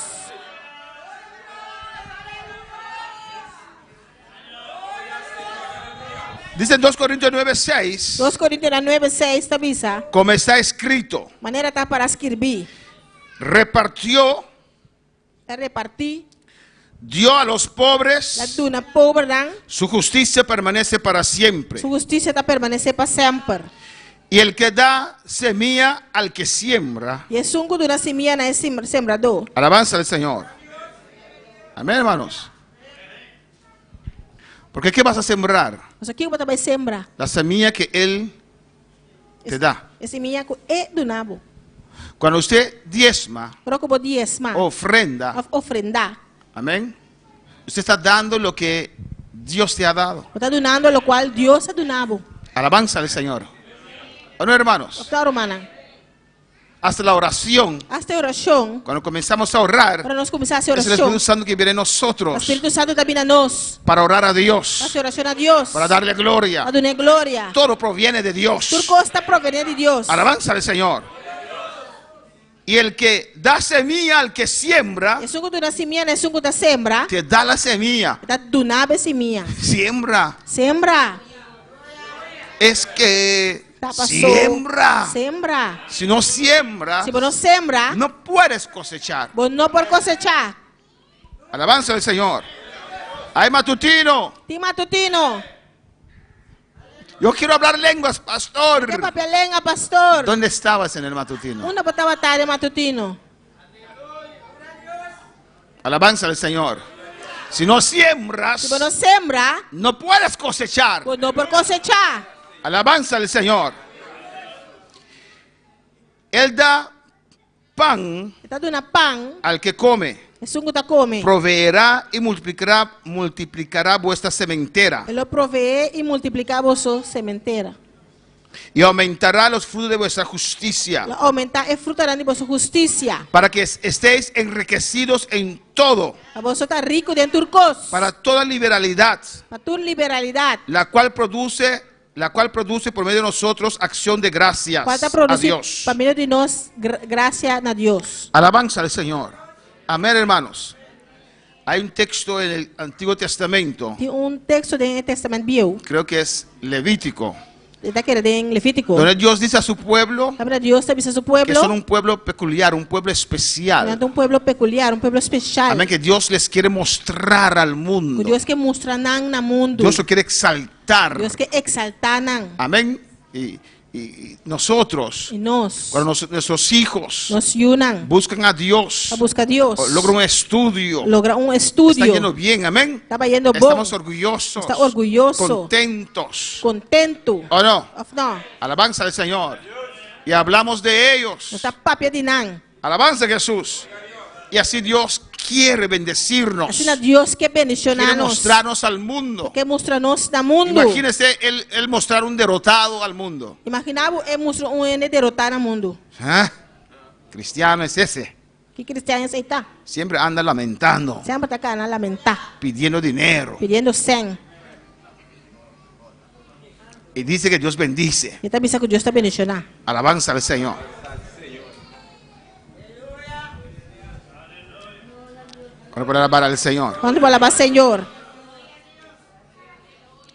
Dice en 2 Corintios 9, 6. 2 Corintionan 9, 6 ta bisa. Como está escrito. Manera ta pará skirbí. Repartió. Ta repartí. Dio a los pobres. La duna pobernan. Su justicia permanece para siempre. Su hustisia ta permanesé pa semper. Y el que da semilla al que siembra. I esun ku duna simia na e sembradó. Alabanza al Señor. Amén, hermanos. Porque ¿qué vas a sembrar? Pasobra kiko bo ta bai sembra? La semilla que Él te da. E simia ku E duna bo. Cuando usted diezma, Ora ku bo diesma, ofrenda, òf ofrendá. Amén. Usted está dando lo que Dios te ha dado. Bo ta dunando lokual Dios a duna bo. Alabanza al Señor. ¿O no, hermanos? Òf ta, rumannan? Hasta la oración. Hasta e orashon. Cuando comenzamos a orar. Ora nos kuminsá hasi Es el orashon. Espíritu Santo que viene en nosotros. Spiritu Santu ta bini na nos. Para orar a Dios. Pa hasi orashon a Dios. Para darle gloria. Pa dun'é gloria. Todo proviene de Dios. Tur kos ta provené di Dios. Alabanza al Señor. Y el que da semilla al que siembra. Esun ku duna simia na esun ku ta sembra. Te da la semilla. E ta duna bo e simia. Siembra. Sembra. Es que Ta pasó. siembra. Sembra. Si no siembra, Si bo no sembra, no puedes cosechar. bo no por kosechá. Alabanza al Señor. Hay matutino. Tin matutino. Yo quiero hablar lenguas, pastor. Ke papia lenga, pastor. ¿Dónde estabas en el matutino? Unda bo tabata den matutino? Alabanza al Señor. Si no siembras, Si bo no sembra, no puedes cosechar. Bo no por cosechá. Alabanza al Señor. Él da pan E ta duna pan al que come. Esun ku ta kome. Proveerá y multiplicará, multiplicará vuestra sementera. E lo proveé i multipliká boso sementera. Y aumentará los frutos de vuestra justicia. Lo oumentá e frutanan di boso hustisia. Para que estéis enriquecidos en todo. Pa boso ta riku den tur kos. Para toda liberalidad. Pa tur liberalidat. La cual produce, la cual produce por medio de nosotros acción de gracias Cual ta a produci Dios. pa medio di nos gracia na Dios. Alabanza al Señor. Amén, hermanos. Hay un texto en el Antiguo Testamento. Tin un texto den e Testament Bieu. Creo que es Levítico. E ta kere den Levítico. Donde Dios dice a su pueblo. Tabata Dios ta bisa su pueblo. Que son un pueblo peculiar, un pueblo especial. Nan ta un pueblo peculiar, un pueblo special. Amén, que Dios les quiere mostrar al mundo. Ku Dios ke mustra nan na mundu. Dios lo quiere exaltar. Dios ke exaltá nan. Amén. Y, y nosotros, Y nos, cuando nuestros hijos nos yunan, buscan a Dios, a busca Dios, o logran un estudio, logra un estudio, está yendo bien, amén. Está yendo bon. Estamos orgullosos, Está orgulloso, contentos, contento. ¿O no? Of no? Alabanza al Señor. Y hablamos de ellos. Nos ta papia di nan. Alabanza a Jesús. Y así Dios quiere bendecirnos. Asina Dios ke bendiciona Quiere nos. mostrarnos al mundo. Ke mustra nos na mundo. Imagínese él mostrar un derrotado al mundo. Imagina bo e mustra un hende derotá na mundo. ¿Ah? Cristiano es ese. Ki cristian esei ta? Siempre anda lamentando. Semper ta cana lamentá. Pidiendo dinero. Pidiendo sen. Y dice que Dios bendice. E ta bisa ku Dios ta bendicioná. Alabanza al Señor. ¿Cuánto puede alabar al Señor? ¿Cuánto puede alabar al Señor?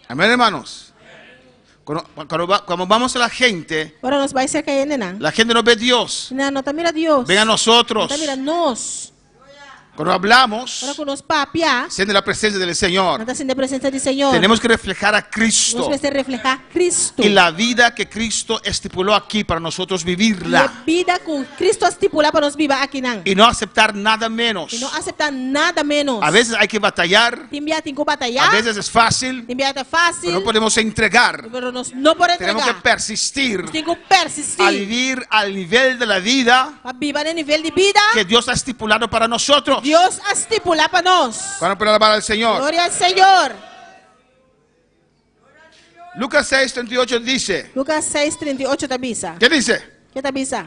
Amén, hermanos. Cuando, cuando, va, cuando vamos a la gente, Ora nos bai serka hendenan. La gente no ve a Dios. Nan no ta mira Dios. Ven a nosotros. No ta mira nos. Cuando hablamos, Ora ku nos papia, siente la presencia del Señor. Nan ta sinti e presensia di Señor. Tenemos que reflejar a Cristo. Nos mester reflehá Cristo. Y la vida que Cristo estipuló aquí para nosotros vivirla. I e bida ku Cristo a stipulá pa nos biba akinan. Y no aceptar nada menos. I no aseptá nada ménos. A veces hay que batallar. Tin bia tin ku batayá. A veces es fácil. Tin bia ta fásil. Pero no podemos entregar. Pero nos no por entregá. Tenemos que persistir. Nos tin ku persistí. A vivir al nivel de la vida. Pa biba na e nivel di bida. Que Dios ha estipulado para nosotros. Dios a stipulá pa nos. ¿Cuánto puede alabar al Señor? Gloria al Señor. Lucas 6, 38 dice. Lukas 6:38 ta bisa. ¿Qué dice? Kiko ta bisa?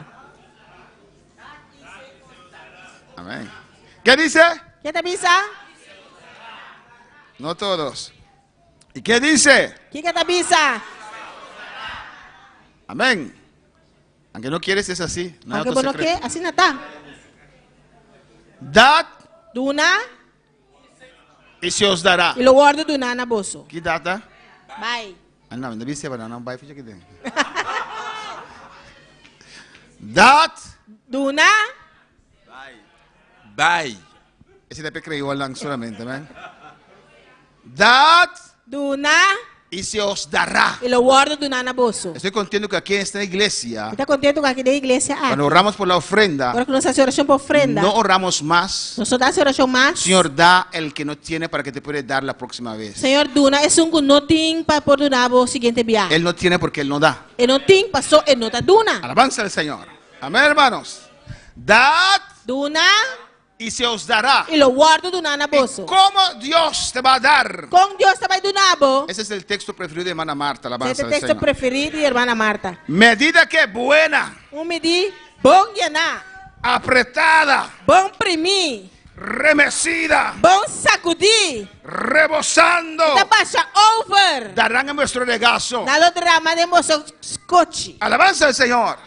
Amén. ¿Qué dice? Kiko ta bisa? No todos. ¿Y qué dice? Kiko ta bisa? Amén. Aunque no quieres, es así. No hay Aunke otro bo no secreto. ke, asina ta. Dad Duna y se os dará. i lo wòrdu duná na boso. ¿Qué data? Bai. Ah, no, no viste, pero no, bai, ficha que tem. Dad. Duna. Bai. Ese te creyó lang solamente, amén. Dad Duna y se os dará. i lo wòrdu duná na boso. Estoy contento que aquí en esta iglesia, Mi ta kontentu ku aki den iglesia aki. cuando oramos por la ofrenda, Ora ku nos hasi orashon pa ofrenda. no oramos más. Nos no ta hasi orashon mas. Señor, da el que no tiene para que te pueda dar la próxima vez. Señor duna esun ku no tin pa por duna bo siguiente bia. Él no tiene porque Él no da. E no tin paso e no ta duna. Alabanza al Señor. Amén, hermanos. Dad Duna y se os dará. i lo wòrdu duná na boso. ¿Cómo Dios te va a dar? Kon Dios ta bai duna bo? Ese es el texto preferido de hermana Marta. Ese Alabanza ta al teksto Señor. preferí di hermana Marta. Medida que buena, Un midí bon yená, apretada, bon primí, remecida, bon sakudí, rebosando, ta basha over. darán en vuestro regazo. Nan lo drama den boso skochi. Alabanza al Señor.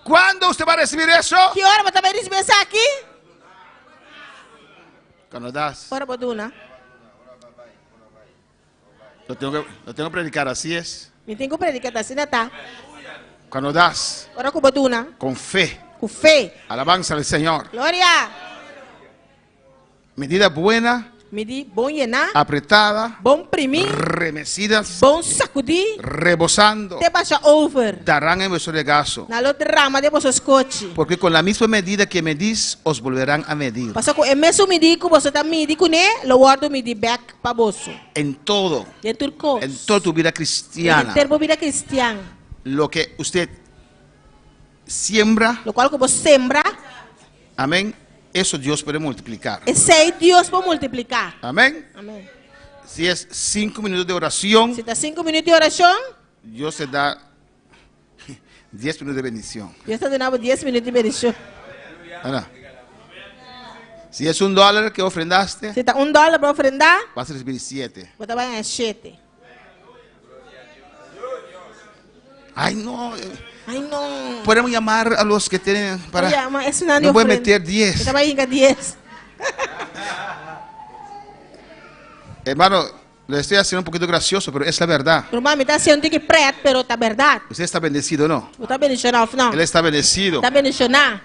¿Cuándo usted va a recibir eso? Ki ora bo ta bai risibí esaki? Cuando das. Ora bo duna. Lo tengo que, lo tengo que predicar, así es. Mi tin ku prediká ta asina ta. Cuando das Ora ku bo duna. con fe. Ku fe. Alabanza al Señor. Gloria. Medida buena, Midí bon yená. apretada, Bon primí. remecida, Bon sakudí. rebosando, Te basha over. darán en vuestro regazo. Nan lo drama den boso skochi. Porque con la misma medida que medís, os volverán a medir. Paso ku e mesun midí ku boso ta midi kuné, lo wòrdu midí bèk pa boso. En todo, Den tur kos. en toda tu vida cristiana, Den bo bida kristian. lo que usted siembra, Lokual ku bo sembra, amén, eso Dios puede multiplicar. esei Dios por multipliká. Amén. Amèn. Si es 5 minutos de oración, Si ta 5 minüt di orashon, Dios te da 10 minutos de bendición. Dios ta duna 10 minüt di bendishon. ¿Verdad? Si es $1 que ofrendaste, Si ta $1 pa ofrendá, vas a recibir 7. bo ta bai haña 7. Ay, no. Ai, no. Podemos llamar a los que tienen para. Yama, esnan No voy a ofrenda. meter 10. Mi ta bai hinka 10. Hermano, le estoy haciendo un poquito gracioso, pero es la verdad. Ruman, mi ta hasié un tiki prèt, pero ta bèrdat. Usted está bendecido, ¿no? Bo ta bendishoná òf no? Él está bendecido. Ta bendishoná.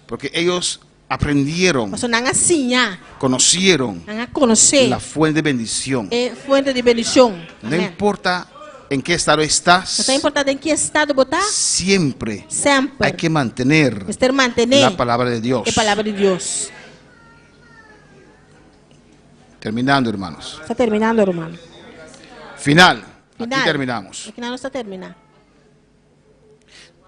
Porque ellos aprendieron, Paso nan a siña, conocieron nan a konosé la fuente de bendición. e fuente di bendishon. No Amèn. importa en qué estado estás, No ta importá den ki estado bo ta, siempre semper. hay que mantener Mester mantené la palabra de Dios. e palabra di Dios. Terminando, hermanos. Ta terminando, ruman. Final. Final. Aquí terminamos. Aki nos ta terminá.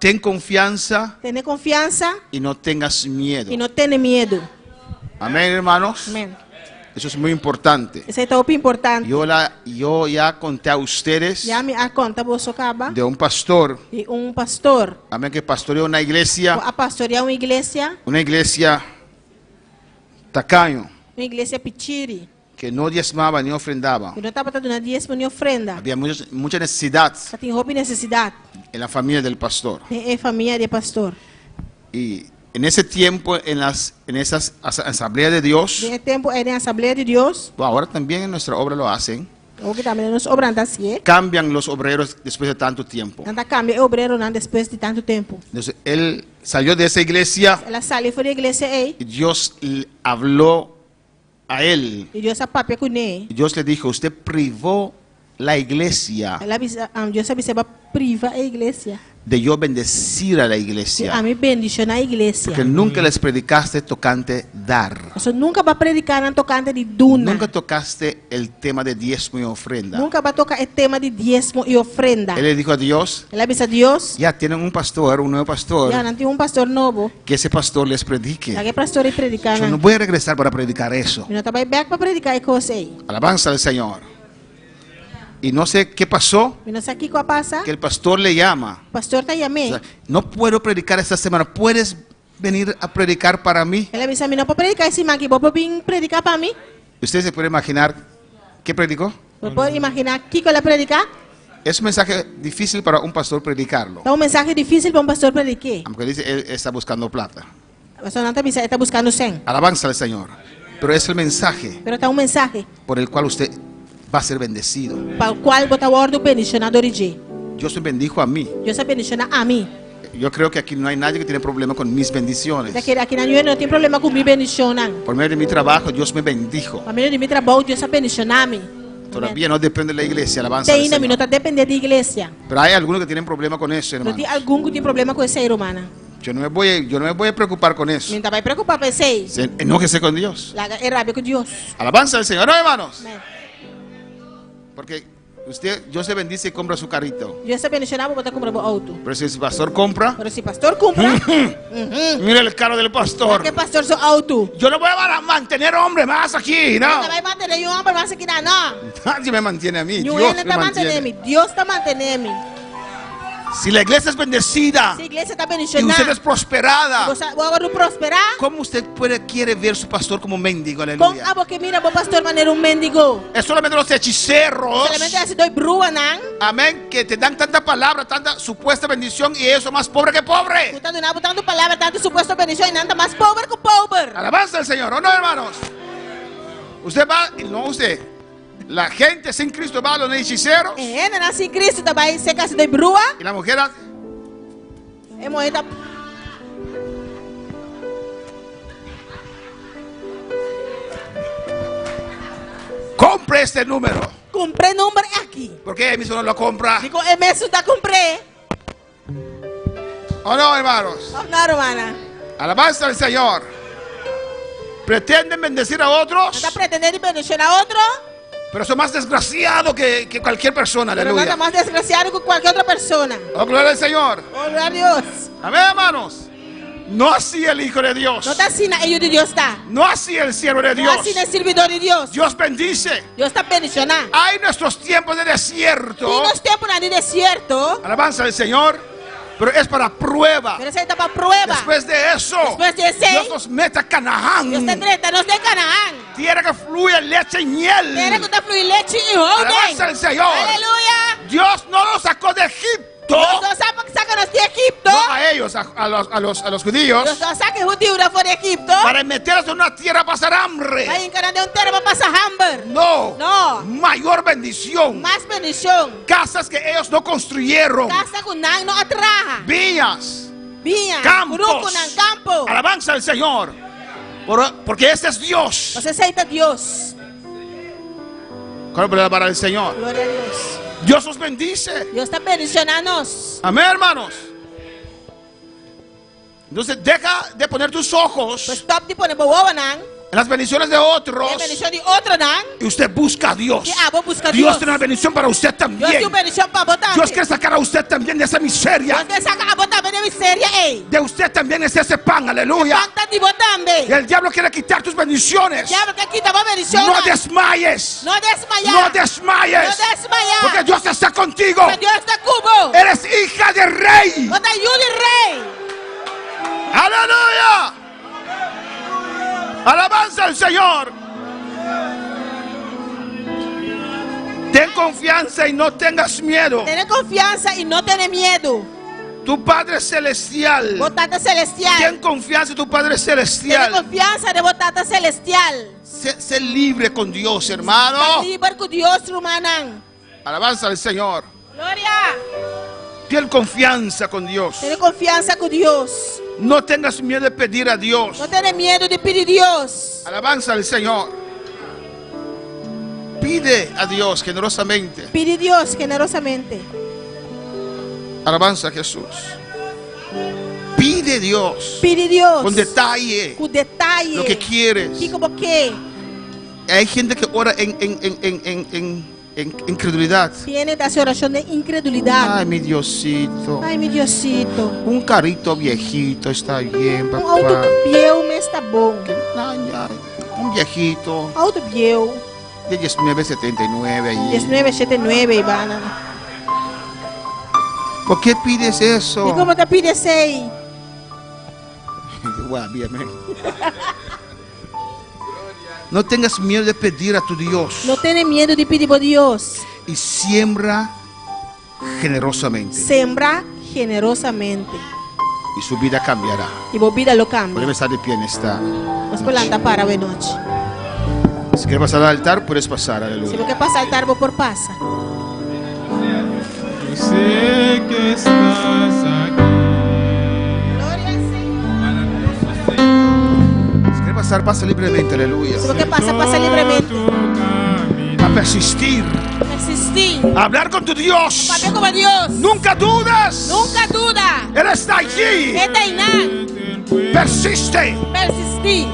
Ten confianza Tene konfiansa y no tengas miedo. i no tene miedu. Amén, hermanos. Amèn. Eso es muy importante. Esei ta hopi importante. Yo ya conté a ustedes Ya mi a konta boso kaba de un pastor, di un pastor. amén, que pastoreó una iglesia, A pastoriá un iglesia, una iglesia tacaño, un iglesia pichiri. que no diezmaba ni ofrendaba. Ku no tabata duna diesmo ni ofrenda. Había mucha necesidad Tabatin hopi nesesidat en la familia del pastor. den e famia di pastor. Y en ese tiempo, en esas asambleas de Dios, Den e tempu ei den asamblea di Dios, bueno, ahora también en nuestra obra lo hacen, awor tambe den nos obra ta hasi, cambian los obreros después de tanto tiempo. Nan ta kambia e obreronan despues di tantu tempu. Entonces, él salió de esa iglesia El a sali for di e iglesia ei y Dios le habló a él. i Dios a papia kuné. Y Dios le dijo, usted privó la iglesia El a bisa, Dios a bis'é b'a priva e iglesia. de yo bendecir a la Di iglesia. ami bendishoná iglesia. Porque nunca les predicaste tocante dar. Paso nunka b'a prediká nan tokante di duna. Nunca tocaste el tema de diezmo y ofrenda. Nunka b'a toka e tema di diesmo i ofrenda. Él le dijo a Dios, El a bisa Dios, ya tienen un pastor, un nuevo pastor, ya nan tin un pastor nobo. que ese pastor les predique. Laga e pastor ei prediká Yo no nan. voy a regresar para predicar eso. Mi no ta bai bèk pa prediká e kos ei. Alabanza al Señor. Y no sé qué pasó, Mi no sa kiko a pasa. que el pastor le llama. Pastor ta O yam'é. sea, no puedo predicar esta semana. ¿Puedes venir a predicar para mí? El a bisa, mi no por prediká e siman aki, bo por bin prediká pa mi? Ustedes se pueden imaginar qué predicó. Bo por imaginá kiko el a prediká? Es un mensaje difícil para un pastor predicarlo. Ta un mensahe difísil pa un pastor predik'é. Aunque dice, él está buscando plata. Pasobra nan ta bisa e ta buskando sèn. Alabanza al Señor. Pero es el mensaje Pero ta un mensahe por el cual usted va a ser bendecido. pa kual bo ta wòrdu bendishoná dor di dje. Dios me bendijo a mí. Dios a bendishoná ami. Yo creo que aquí no hay nadie que tiene problema con mis bendiciones. Ta kere aki nan yu no tin problema ku mi bendishonnan. Por medio de mi trabajo, Dios me bendijo. Pa medio di mi trabou, Dios a bendishoná mi. Todavía no depende de la iglesia, alabanza Te al ainda mi no Señor. ta dependé di iglesia. Pero hay algunos que tienen problema con eso, Pero hermano. tin algun ku tin problema ku esei, rumannan. Yo no me voy, a- yo no me voy a preocupar con eso. Mi no ta bai preokupá pa esei. Se- Enójese con Dios. Laga e rabia ku Dios. Alabanza al Señor, ¿no, hermanos? Amén. Porque usted, Dios le bendice y compra su carrito. Dios ta bendishoná bo, bo ta kumpra bo outo. Pero si el pastor compra, Pero si pastor kumpra, mira el carro del pastor. ke pastor su outo. Yo no voy a mantener hombre más aquí, No no. ta bai mantené un hòmber mas aki nan, no. Nadie me mantiene a mí. Niun Dios hende me ta mantené mantiene. mi. Dios ta mantené mi. Si la iglesia es bendecida Si iglesia ta y bendishoná, usted es prosperada, bo sa- bo a wòrdu prosperá. ¿cómo usted puede, quiere ver su pastor como mendigo? Kon Aleluya. abo ke mira bo pastor manera un mendigo? Es solamente los hechiceros. Solamente hasidó di bruanan. Amén. Que te dan tanta palabra, tanta supuesta bendición y ellos son más pobre que pobre. Ku ta duna bo tantu palabra, tantu supuesto bendishon i nan ta mas pober ku pober. Alabanza al Señor, ¿o no, hermanos? Usted va, no usted. La gente sin Cristo va a los hechiceros E hendenan sin Cristo ta bai serka hasidó di brua. y la mujer hace, E muhé ta compre este número. Kumpra e number aki. Porque ella mismo no lo compra. Dikon e mes no ta kumpr'é? ¿O no, hermanos? Òf no, rumannan? Alabanza al Señor. Pretenden bendecir a otros, Nan ta pretendé di bendishoná otro, pero son más desgraciados que, que cualquier persona. pero nan Aleluya. ta mas desgrasiado ku kualke otro persona. Oh, gloria al Señor. Oh, gloria a Dios. Amén, hermanos. No así el Hijo de Dios. No ta asina e Yu di Dios ta. No así el siervo de No Dios. asina e sirbidó di Dios. Dios bendice. Dios ta bendishoná. Hay nuestros tiempos de desierto. Tin nos tempunan di desierto. Alabanza al Señor. Pero es para prueba. Pero esei ta pa prueba. Después de eso, Despues di esei, Dios nos mete a Canaán. Dios ta drenta nos den Canaán. Tierra que fluye leche y miel. Tera ku ta flui lechi i honing. Alabanza al Señor. Aleluya. Dios no los sacó de Egipto. Dios no a saka nos di Egipto. No a ellos, a, a los, a, los, a los judíos. Dios no a saka e hudiunan for di Egipto. Para meterlos en una tierra a pasar hambre. Pa hinka nan den un tera pa pasa hamber. No. No. Mayor bendición. Mas bendishon. Casas que ellos no construyeron. Kas ku nan no a traha. Viñas. Biña. Campos. Kunukunan, kampo. Alabanza al Señor. Por- porque este es Dios. Pasobra esei ta Dios. ¿Cómo puede alabar al Señor? Gloria a Dios. Dios os bendice. Dios ta bendishoná nos. Amén, hermanos. Entonces deja de poner tus ojos Pues stòp di pone bo wowonan. en las bendiciones de otros. E bendishon di otronan. Y usted busca a Dios. I abo buska Dios Dios. tiene una bendición para usted Dios también. tin un bendishon pa bo tambe. Dios quiere sacar a usted también de esa miseria. Dios ke saka abo tambe di e miseria ei. De usted también es ese pan, aleluya. Pan ta di bo tambe. Y el diablo quiere quitar tus bendiciones. Diabel ke kita bo bendishon. No desmayes. No desmayá. No desmayes. No desmayá. Porque Dios está contigo. Pasobra Dios ta ku bo. Eres hija de rey. Bo ta yu di rei. Aleluya. Alabanza al Señor. Ten confianza y no tengas miedo. Tene konfiansa i no tene miedu. Tu Padre Celestial. Bo Tata Selestial. Ten confianza en tu Padre Tene Celestial. konfiansa den bo Tata Selestial. Sé, sé libre con Dios, hermano. Ta liber ku Dios, rumannan. Alabanza al Señor. Gloria. Ten confianza con Dios. Tene konfiansa ku Dios. No tengas miedo de pedir a Dios. No tene miedu di pidi Dios. Alabanza al Señor. Pide a Dios generosamente. Pidi Dios generosamente. Alabanza a Jesús. Pide a Dios Pidi Dios. con detalle Ku detaye. lo que quieres. Kiko bo ke. Hay gente que ora en, en, en, en, en, en, en incredulidad. Tin hende ta hasi orashon den inkredulidat. Ay, mi Diosito. Ay, mi Diosito. Un carrito viejito está bien, Un outo papá. bieu mes ta bon. Ay, ay, un viejito. Outo bieu. De 1979 ahí. 19, 7, 9, Ivana. ¿Por qué pides eso? Dikon bo ta pidi esei? Guau, bien, amén. No tengas miedo de pedir a tu Dios. No tene miedu di pidi bo Dios. Y siembra generosamente. Sembra generosamente. Y su vida cambiará. Y bo bida lo cambia. Podemos estar de pie en esta Nos por lanta para awe nochi. Si quieres pasar al altar, puedes pasar. Aleluya. Si bo ke pasa altar, bo por pasa. Yo sé que estás aquí. Gloria al Señor. Si quieres pasar, pasa libremente. Aleluya. Si bo ke pasa, pasa libremente. A persistir. Persistí. A hablar con tu Dios. Papia ku bo Dios. Nunca dudes. Nunka duda. Él está allí. E ta einan. Persiste. Persistí.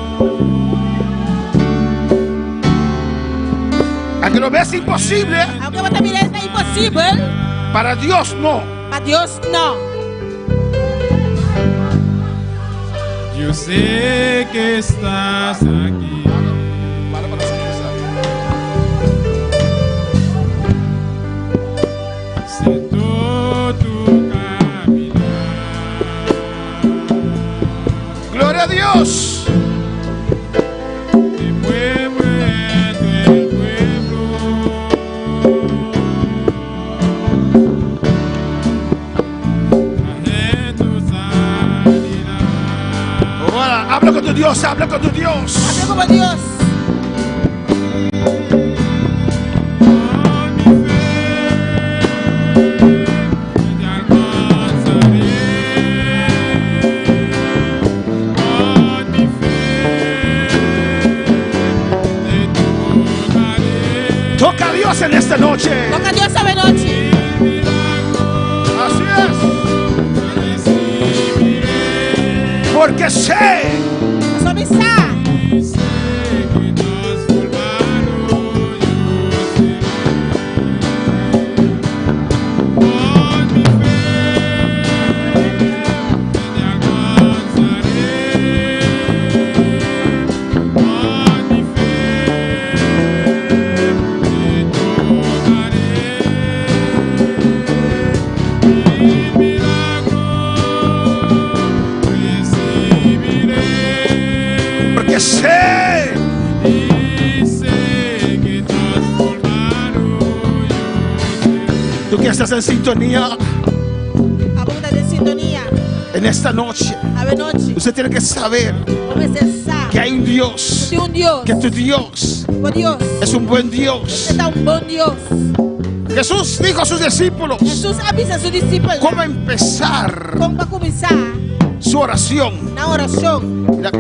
Aunque lo veas imposible. Aunke bo ta mira ta imposibel. Para Dios no. Pa Dios no. Yo sé que estás aquí. Siento tu caminar. Gloria a Dios. Te muevo entre el pueblo. Traje tu sanidad. Ahora, habla con tu Dios, habla con tu Dios. Papia ku bo Dios. Con mi fe te alcanzaré. Con mi fe te tocaré. Toca a Dios en esta noche. Toka Dios awe nochi. Así es. Recibiré. Porque sé Pasobra mi sa. Y sé que transformado yo seré. Con mi fe te alcanzaré. Con mi fe te tocaré. Mi milagro recibiré. Porque sé Y sé que transformado yo seré. Tú que estás en sintonía Abo ku ta den sintonia. en esta noche. Awe nochi. Usted tiene que saber Bo mester sa. que hay un Dios. Tin un Dios. Que tu Dios Bo Dios. es un buen Dios. E ta un bon Dios. Jesús dijo a sus discípulos Hesus a bisa su disipelnan. cómo empezar Kon pa kuminsá su oración. nan orashon. La,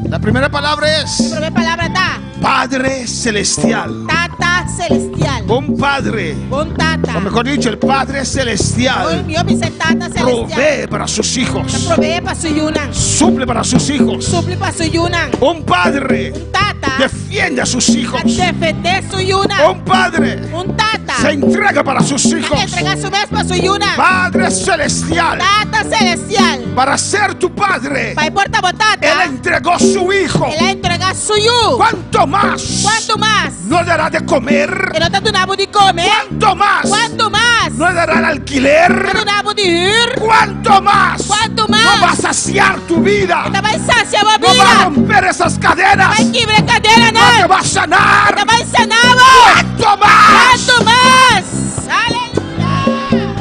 la primera palabra E es promé palabra ta Padre Celestial. Tata Celestial. Un padre, Bon Tata. o mejor dicho, el Padre Celestial Mihó bisá Tata Celestial. provee para sus hijos, Ta proveé pa su yunan. suple para sus hijos. Supli pa su yunan. Un padre Un tata defiende a sus hijos. Ta defendé su yunan. Un padre Un tata se entrega para sus hijos. Ta entregá su mes pa su yunan. Padre Celestial, Tata Celestial, para ser tu padre, Pa e por ta bo tata, Él entregó su hijo. El a entregá su yu. ¿Cuánto más? Kuantu mas? No le dará de comer. E no ta duna bo di kome. ¿Cuánto más? Kuantu mas? No le dará el alquiler. No ta duna bo di hür. ¿Cuánto más? ¿Cuánto más? No va a saciar tu vida. E ta bai sasia bo No va a bida. romper esas cadenas. Bai kibra e kadenanan. No te va a sanar. E ta bai sana bo. ¿Cuánto más? ¿Cuánto más? Aleluya.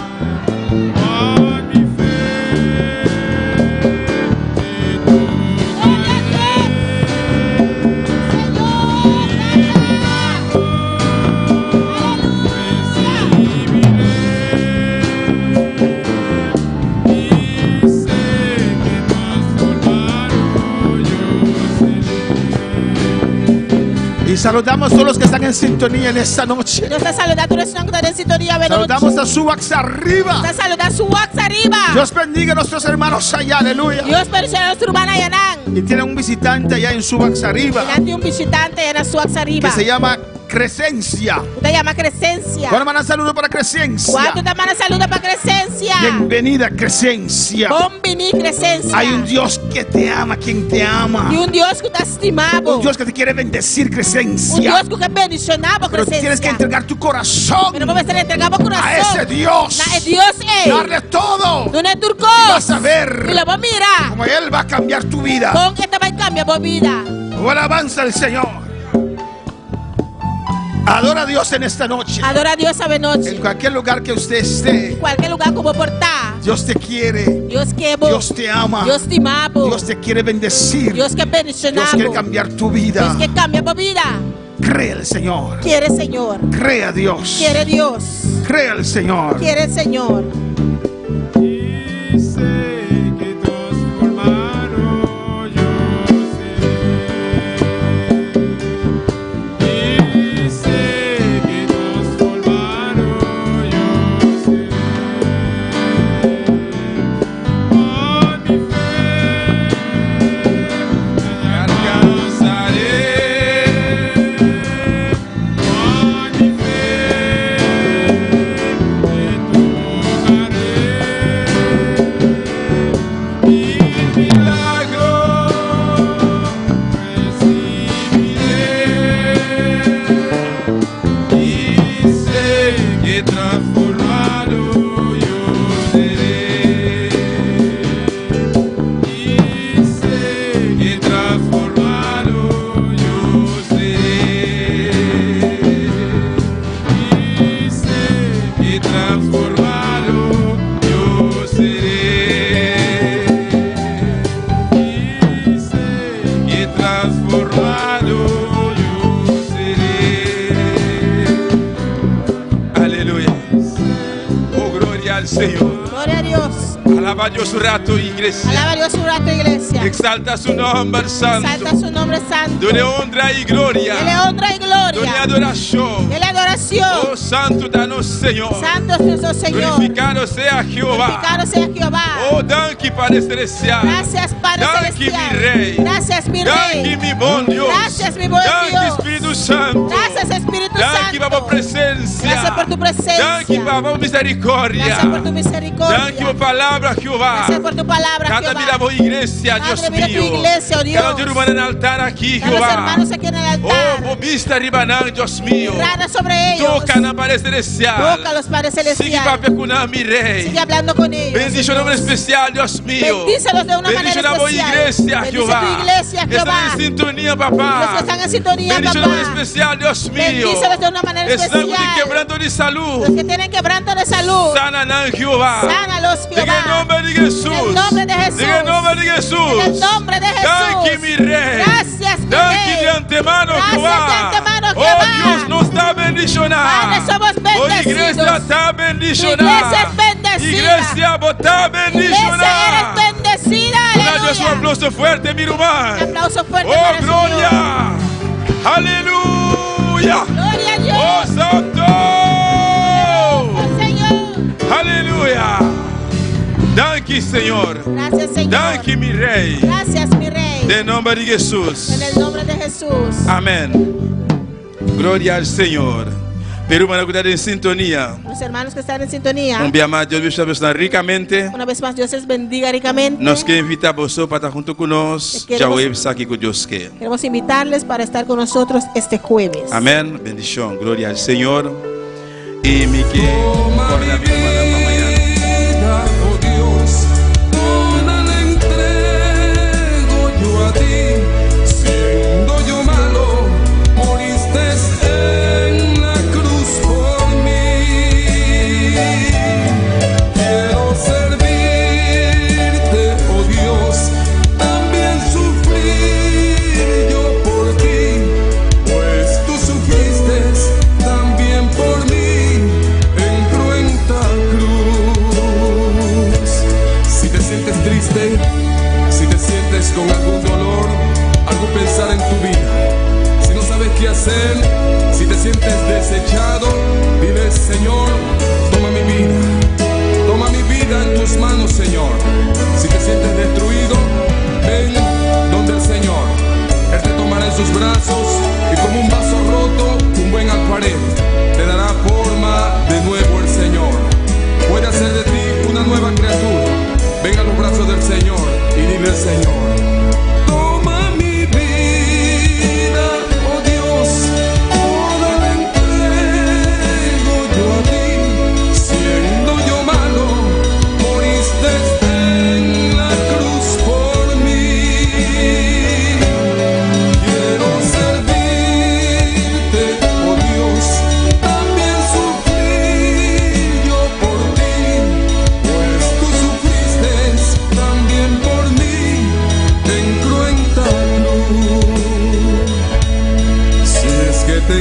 Y saludamos a todos los que están en sintonía en esta noche. Nos ta saludá tur esnan ku ta den sintonia awe nochi. Saludamos a Subax arriba. Nos ta saludá Subax ariba. Dios bendiga a nuestros hermanos allá, aleluya. Dios bendishoná nos rumannan ayanan. Y tienen un visitante allá en Subax arriba. I nan tin un bishitante aya na Subax ariba. Que se llama Crescencia. Ku ta yama Crescencia. ¿Cuántos mandan saludo para Crescencia? Kuantu ta manda saludo pa Crescencia? Bienvenida, Crescencia. Bon biní, Crescencia. Hay un Dios que te ama, quien te ama. Tin un Dios ku ta stima bo. Un Dios que te quiere bendecir, Crescencia. Un Dios ku ke bendishoná bo, Pero Crescencia. tienes que entregar tu corazón Pero bo mester entregá bo kurason. a ese Dios. Na e Dios ei. Darle todo. Dun'é tur kos. Y vas a ver I lo bo mira. Como Él va a cambiar tu vida. Kon e ta bai kambia bo bida. Oh, alabanza al Señor. Adora a Dios en esta noche. Adora Dios awe nochi. En cualquier lugar que usted esté. Kualke lugá ku bo por ta. Dios te quiere. Dios ke bo. Dios te ama. Dios stima bo. Dios te quiere bendecir. Dios ke bendishoná Dios quiere bo. cambiar tu vida. Dios ke kambia bo bida. Cree al Señor. Kere Señor. Cree a Dios. Kere Dios. Cree al Señor. Kere Señor. Alaba a Dios un rato, iglesia. Alaba a Dios un rato, iglesia. Exalta su nombre santo. Exalta su nombre santo. Dele honra y gloria. Dele honra y gloria. Dele adoración. Dele adoración. Oh, santo danos, Señor. Santo es nuestro Señor. Glorificado sea Jehová. Glorificado sea Jehová. Oh, danke, Padre Celestial. Gracias, Padre Danke, Celestial. mi Rey. Gracias, mi Rey. Danke, mi buen Dios. Gracias, mi buen Danke, Dios. Espíritu Santo. Gracias, Espíritu Danke, Santo. por presencia. Gracias por tu presencia. Danke, por misericordia. Gracias por tu misericordia. Danke por palabra, Jehová. Gracias por tu palabra, Cada Jehová. mira por iglesia, Dios Padre, mira tu mío. iglesia, oh Dios. Cada hermano en el altar aquí, Cada Jehová. los hermanos aquí en el altar. Oh, vista arriba, Dios mío. Rana sobre ellos. Toca na Padre Celestial. Toca los Padre Sigue Celestial. papi con mi rey. Sigue hablando con ellos. Bendice un nombre especial, Dios mío. Bendícelos de una Bendice manera la boa especial. iglesia, Bendice Jehová. tu iglesia, Jehová. Están en sintonía, papá. Los que están en sintonía, Bendice un papá. nombre especial, Dios mío. Bendícelos de una manera Están especial. de quebranto de salud. Los que tienen quebranto de salud. Sana, Jehová. Sánalos, En Jehová. el nombre de Jesús. En el nombre de Jesús. En el nombre de Jesús. En el nombre de Jesús. Danke, mi rey. Gracias, mi Danke rey. de antemano, Gracias Jehová. de antemano, Oh, Jehová. Dios nos está bendicionando. Padre, somos Oh, iglesia bendecidos. está bendicionada. Tu iglesia es bendecida. Iglesia, vos está bendicionada. Iglesia, eres bendecida. Una Dios, un Aleluya. aplauso fuerte, mi hermano. Un aplauso fuerte Oh, para el gloria. Aleluya. Gloria a Dios. Oh, santo. Señor. Aleluya. Danke, Señor. Gracias, Señor. Danke, mi rey. Gracias, mi rey. De nombre de Jesús. En el nombre de Jesús. Amén. Gloria al Señor. Pero hermano, que en sintonía. Los hermanos que están en sintonía. Un día más, Dios bendiga ricamente. Una vez más, Dios les bendiga ricamente. Nos quiere invitar a vosotros para estar junto con nos. Queremos- Ya jueves aquí con Dios que. Queremos invitarles para estar con nosotros este jueves. Amén. Bendición. Gloria al Señor. Y mi que por la mi hermana para mañana. Oh Dios, toda la entrego yo a ti. Siendo yo malo, moriste en la cruz por mí. Quiero servirte, oh Dios, también sufrir yo por ti, pues tú sufriste también por mí en cruenta cruz. Si te sientes triste, si te sientes con algún dolor, algún pensar en tu vida, si no sabes qué hacer, si te sientes desechado, dile Señor, toma mi vida, toma mi vida en tus manos, Señor. Si te sientes destruido, ven donde el Señor. Él te tomará en sus brazos y como un vaso roto, un buen pared, te dará forma de nuevo el Señor. Puede hacer de ti una nueva criatura. Ven a los brazos del Señor y dile al Señor: Toma mi vida, oh Dios, toda la entrego yo a ti. Siendo yo malo, moriste en la cruz por mí. Quiero servirte, oh Dios, también sufrir yo por ti, pues tú sufriste también por mí en cruenta cruz. Si es que te